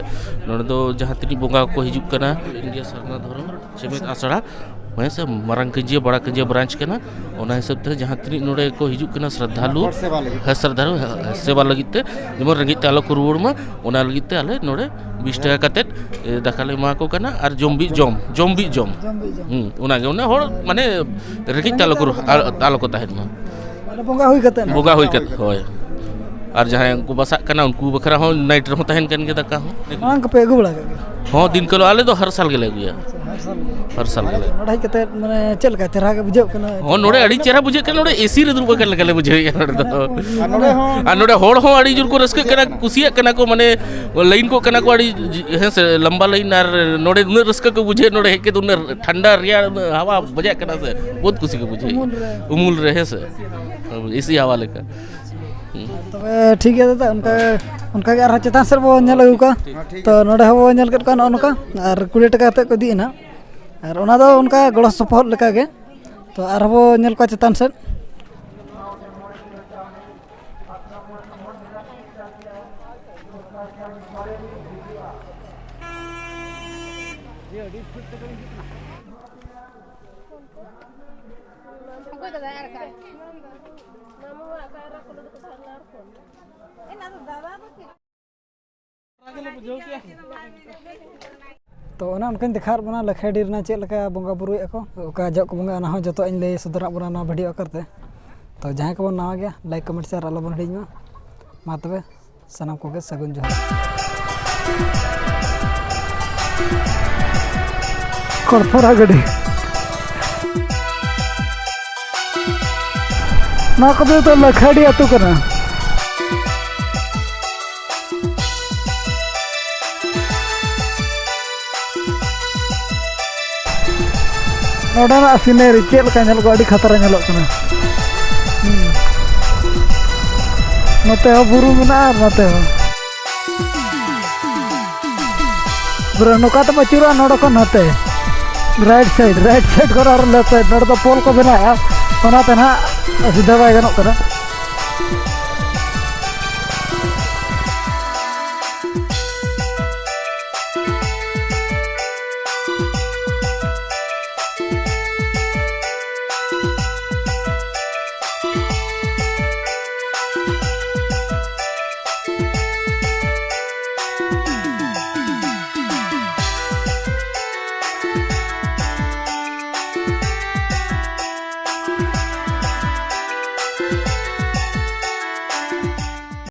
ᱱᱚᱰᱮ ᱫᱚ ᱡᱟᱦᱟᱸ ᱛᱤᱱᱟᱹᱜ ᱵᱚᱸᱜᱟ ᱠᱚ ᱦᱤᱡᱩᱜ ᱠᱟᱱᱟ, ᱤᱱᱰᱤᱭᱟ ᱥᱟᱨᱱᱟ ᱫᱷᱚᱨᱚᱢ ᱪᱮᱢᱮᱫ ᱟᱥᱲᱟ, ᱦᱮᱸ ᱥᱮ, ᱢᱟᱨᱟᱝ ᱠᱟᱹᱧᱡᱤᱭᱟᱹ ᱵᱟᱲᱟ ᱠᱟᱹᱧᱡᱤᱭᱟᱹ ᱵᱨᱟᱧᱪ ᱠᱟᱱᱟ᱾ ᱚᱱᱟ ᱦᱤᱥᱟᱹᱵ ᱛᱮ ᱡᱟᱦᱟᱸ ᱛᱤᱱᱟᱹᱜ ᱱᱚᱰᱮ ᱠᱚ ᱦᱤᱡᱩᱜ ᱠᱟᱱᱟ ᱥᱨᱟᱫᱷᱟᱞᱩ, ᱦᱚᱲ ᱥᱮᱵᱟ ᱞᱟᱹᱜᱤᱫ᱾ ᱦᱮᱸ, ᱥᱨᱟᱫᱷᱟᱞᱩ, ᱦᱮᱸ, ᱥᱮᱵᱟ ᱞᱟᱹᱜᱤᱫ ᱛᱮ, ᱡᱮᱢᱚᱱ ᱨᱮᱸᱜᱮᱡ ᱛᱮ ᱟᱞᱚ ᱠᱚ ᱨᱩᱣᱟᱹᱲ ᱢᱟ, ᱚᱱᱟ ᱞᱟᱹᱜᱤᱫ ᱛᱮ ᱟᱞᱮ ᱱᱚᱰᱮ ᱵᱤᱥ ᱴᱟᱠᱟ ᱠᱟᱛᱮᱫ, ᱮ, ᱫᱟᱠᱟ ᱞᱮ ᱮᱢᱟ ᱠᱚ ᱠᱟᱱᱟ ᱟᱨ ᱡᱚᱢ ᱵᱤ ᱡᱚᱢ, ᱡᱚᱢ ᱵᱤ ᱡᱚᱢ᱾ ᱡᱚᱢ ᱵᱤ ᱡᱚᱢ᱾ ᱦᱩᱸ, ᱚᱱᱟᱜᱮ, ᱚᱱᱟ ᱦᱚᱲ ᱢᱟᱱᱮ ᱨᱮᱸᱜᱮᱡ ᱛᱮ ᱟᱞᱚ ᱠᱚ ᱨᱩ-, ᱟᱞ-, ᱟᱞᱚ ᱠᱚ ᱛᱟᱦᱮᱱ ᱢᱟ᱾ ᱢᱟᱱᱮ ᱵᱚᱸᱜᱟ ᱦᱩᱭ ᱠᱟᱛᱮᱫ᱾ ᱵᱚᱸᱜᱟ ᱦᱩᱭ ᱠᱟᱛᱮᱫ, ᱦᱳᱭ᱾ ᱟᱨ ᱡᱟᱦᱟᱸᱭ ᱩᱱᱠᱩ ᱵᱟᱥᱟᱜ ᱠᱟᱱᱟ, ᱩᱱᱠᱩ ᱵᱟᱠᱷᱨᱟ ᱦᱚᱸ ᱱᱟᱭᱤᱴ ᱨᱮᱦᱚᱸ ᱛᱟᱦᱮᱱ ᱠᱟᱱ ᱜᱮᱭᱟ ᱫᱟᱠᱟ ᱦᱚᱸ᱾ ᱢᱟᱲᱟᱝ ᱠᱚᱯᱮ ᱟᱹᱜᱩ ᱵᱟᱲᱟ ᱠᱟᱜ ᱜᱮᱭᱟ? ᱦᱚᱸ, ᱫᱤᱱ ᱠᱟᱞᱚᱢ ᱟᱞᱮ ᱫᱚ ᱦᱟᱨ ᱥᱟᱞ ᱜᱮᱞᱮ ᱟᱹᱜᱩᱭᱟ᱾ ᱟᱪᱪᱷᱟ, ᱦᱟᱨ ᱥᱟᱞ ᱜᱮ᱾ ᱦᱟᱨ ᱥᱟᱞ ᱜᱮᱞᱮ᱾ ᱱᱚᱰᱮ ᱦᱮᱡ ᱠᱟᱛᱮᱫ ᱢᱟᱱᱮ ᱪᱮᱫ ᱞᱮᱠᱟ ᱪᱮᱦᱨᱟ ᱜᱮ ᱵᱩᱡᱷᱟᱹᱜ ᱠᱟᱱᱟ? ᱦᱚᱸ, ᱱᱚᱰᱮ ᱟᱹᱰᱤ ᱪᱮᱦᱨᱟ ᱵᱩᱡᱷᱟᱹᱜ ᱠᱟᱱᱟ, ᱱᱚᱰᱮ ᱮᱥᱤ ᱨᱮ ᱫᱩᱲᱩᱵ ᱟᱠᱟᱱ ᱞᱮᱠᱟ ᱞᱮ ᱵᱩᱡᱷᱟᱹᱣᱮᱫᱼᱟ ᱱᱚᱰᱮ ᱫᱚ᱾ ᱟᱨ ᱱᱚᱰᱮ ᱦᱚᱸ ᱟᱨ ᱱᱚᱰᱮ ᱦᱚᱲ ᱦᱚᱸ ᱟᱹᱰᱤ ᱡᱳᱨ ᱠᱚ ᱨᱟᱹᱥᱠᱟᱹᱜ ᱠᱟᱱᱟ, ᱠᱩᱥᱤᱭᱟᱜ ᱠᱟᱱᱟ ᱠᱚ, ᱢᱟᱱᱮ ᱞᱟᱭᱤᱱ ᱠᱚᱜ ᱠᱟᱱᱟ ᱠᱚ ᱟᱹᱰᱤ, ᱦᱮᱸ ᱥᱮ, ᱞᱟᱢᱵᱟ ᱞᱟᱭᱤᱱ, ᱟᱨ ᱱᱚᱰᱮ ᱩᱱᱟᱹᱜ ᱨᱟᱹᱥᱠᱟᱹ ᱠᱚ ᱵᱩᱡᱷᱟᱹᱣᱮᱫ, ᱱᱚᱰᱮ ᱦᱮᱡ ᱠᱟᱛᱮ ᱩᱱᱟᱹᱜ ᱴᱷᱟᱱᱰᱟ ᱨᱮᱭᱟᱲ ᱩᱱᱟᱹᱜ ᱦᱟᱣᱟ ᱵᱟᱡᱟᱜ ᱠᱟᱱᱟ ᱥᱮ, ᱵᱚᱦᱩᱛ ᱠᱩᱥᱤ ᱠᱚ ᱵᱩᱡᱷᱟᱹᱣᱮᱫ᱾ ᱩᱢᱩᱞ ᱨᱮ᱾ ᱩᱢᱩᱞ ᱨᱮ, ᱦᱮᱸ ᱥᱮ, ᱮᱥᱤ ᱦᱟᱣᱟ ᱞᱮᱠᱟ᱾ ᱦᱩᱸ᱾ ᱛᱚᱵᱮ ᱴᱷᱤᱠ ᱜᱮᱭᱟ ᱫᱟᱫᱟ, ᱚᱱᱠᱟ, ᱚᱱᱠᱟ ᱜᱮ ᱟᱨᱦᱚᱸ ᱪᱮᱛᱟᱱ ᱥᱮᱫ ᱵᱚ ᱧᱮᱞ ᱟᱹᱜᱩ ᱠᱚᱣᱟ᱾ ᱦᱮᱸ, ᱴᱷᱤᱠ ᱛᱚ ᱜᱮᱭᱟ᱾ ᱱᱚᱰᱮ ᱦᱚᱸᱵᱚ ᱧᱮᱞ ᱠᱮᱫ ᱠᱚᱣᱟ ᱱᱚᱜᱼᱚ ᱱᱚᱝᱠᱟ, ᱟᱨ ᱠᱩᱲᱤ ᱴᱟᱠᱟ ᱠᱟᱛᱮᱫ ᱠᱚ ᱤᱫᱤᱭᱮᱫ ᱱᱟᱦᱟᱜ᱾ ᱟᱨ ᱚᱱᱟ ᱫᱚ ᱚᱱᱠᱟ ᱜᱚᱲᱚ ᱥᱚᱯᱚᱦᱚᱫ ᱞᱮᱠᱟ ᱜᱮ᱾ ᱛᱚ ᱟᱨᱦᱚᱸ ᱵᱚ ᱧᱮᱞ ᱠᱚᱣᱟ ᱪᱮᱛᱟᱱ ᱥᱮᱫ᱾ ᱚᱠᱚᱭ ᱫᱟᱫᱟ ᱟᱨ ᱚᱠᱟᱨᱮ? ᱛᱚ ᱚᱱᱮ ᱚᱱᱠᱟᱧ ᱫᱮᱠᱷᱟᱣᱟᱫ ᱵᱚᱱᱟ ᱞᱟᱹᱠᱷᱟᱹᱭᱰᱤ ᱨᱮᱱᱟᱜ ᱪᱮᱫ ᱞᱮᱠᱟ ᱵᱚᱸᱜᱟ ᱵᱩᱨᱩᱭᱮᱫᱼᱟ ᱠᱚ, ᱚᱠᱟ ᱡᱚᱦᱚᱜ ᱠᱚ ᱵᱚᱸᱜᱟᱭᱟ, ᱚᱱᱟ ᱦᱚᱸ ᱡᱚᱛᱚᱣᱟᱜ ᱤᱧ ᱞᱟᱹᱭ ᱥᱚᱫᱚᱨᱟᱫ ᱵᱚᱱᱟ ᱱᱚᱣᱟ ᱵᱷᱤᱰᱤᱭᱳ ᱟᱠᱟᱨ ᱛᱮ᱾ ᱛᱚ ᱡᱟᱦᱟᱸᱭ ᱠᱚᱵᱚᱱ ᱱᱟᱣᱟ ᱜᱮᱭᱟ, ᱞᱟᱭᱤᱠ, ᱠᱚᱢᱮᱱᱴ, ᱥᱮᱭᱟᱨ ᱟᱞᱚᱵᱚᱱ ᱦᱤᱲᱤᱧ ᱢᱟ᱾ ᱢᱟ ᱛᱚᱵᱮ ᱥᱟᱱᱟᱢ ᱠᱚᱜᱮ ᱥᱟᱹᱜᱩᱱ ᱡᱚᱦᱟᱨ᱾ ᱠᱚᱲᱯᱷᱚᱨᱟ ᱜᱟᱹᱰᱤ᱾ ᱱᱚᱣᱟ ᱠᱚᱫᱚ ᱡᱚᱛᱚ ᱞᱟᱹᱠᱷᱟᱹᱰᱤ ᱟᱹᱛᱩ ᱠᱟᱱᱟ᱾ ᱱᱚᱰᱮᱱᱟᱜ ᱥᱤᱱᱟᱨᱤ ᱪᱮᱫ ᱞᱮᱠᱟ ᱧᱮᱞᱚᱜ ᱠᱟᱱᱟ? ᱟᱹᱰᱤ ᱠᱷᱟᱛᱨᱟ ᱧᱮᱞᱚᱜ ᱠᱟᱱᱟ᱾ ᱦᱩᱸ᱾ ᱱᱚᱛᱮ ᱦᱚᱸ ᱵᱩᱨᱩ ᱢᱮᱱᱟᱜᱼᱟ ᱟᱨ ᱱᱚᱛᱮ ᱦᱚᱸ᱾ ᱯᱩᱨᱟᱹ ᱱᱚᱝᱠᱟ ᱛᱮᱢ ᱟᱹᱪᱩᱨᱚᱜᱼᱟ ᱱᱚᱰᱮ ᱠᱷᱚᱱ ᱱᱚᱛᱮ᱾ ᱨᱟᱭᱤᱴ ᱥᱟᱭᱤᱰ, ᱨᱟᱭᱤᱴ ᱥᱟᱭᱤᱰ ᱠᱷᱚᱱ ᱟᱨ ᱞᱮᱯᱷᱴ ᱥᱟᱭᱤᱰ᱾ ᱱᱚᱰᱮ ᱫᱚ ᱯᱳᱞ ᱠᱚ ᱵᱮᱱᱟᱣᱮᱫᱼᱟ, ᱚᱱᱟᱛᱮ ᱱᱟᱦᱟᱜ ᱥᱤᱫᱷᱟᱹ ᱵᱟᱭ ᱜᱟᱱᱚᱜ ᱠᱟᱱᱟ᱾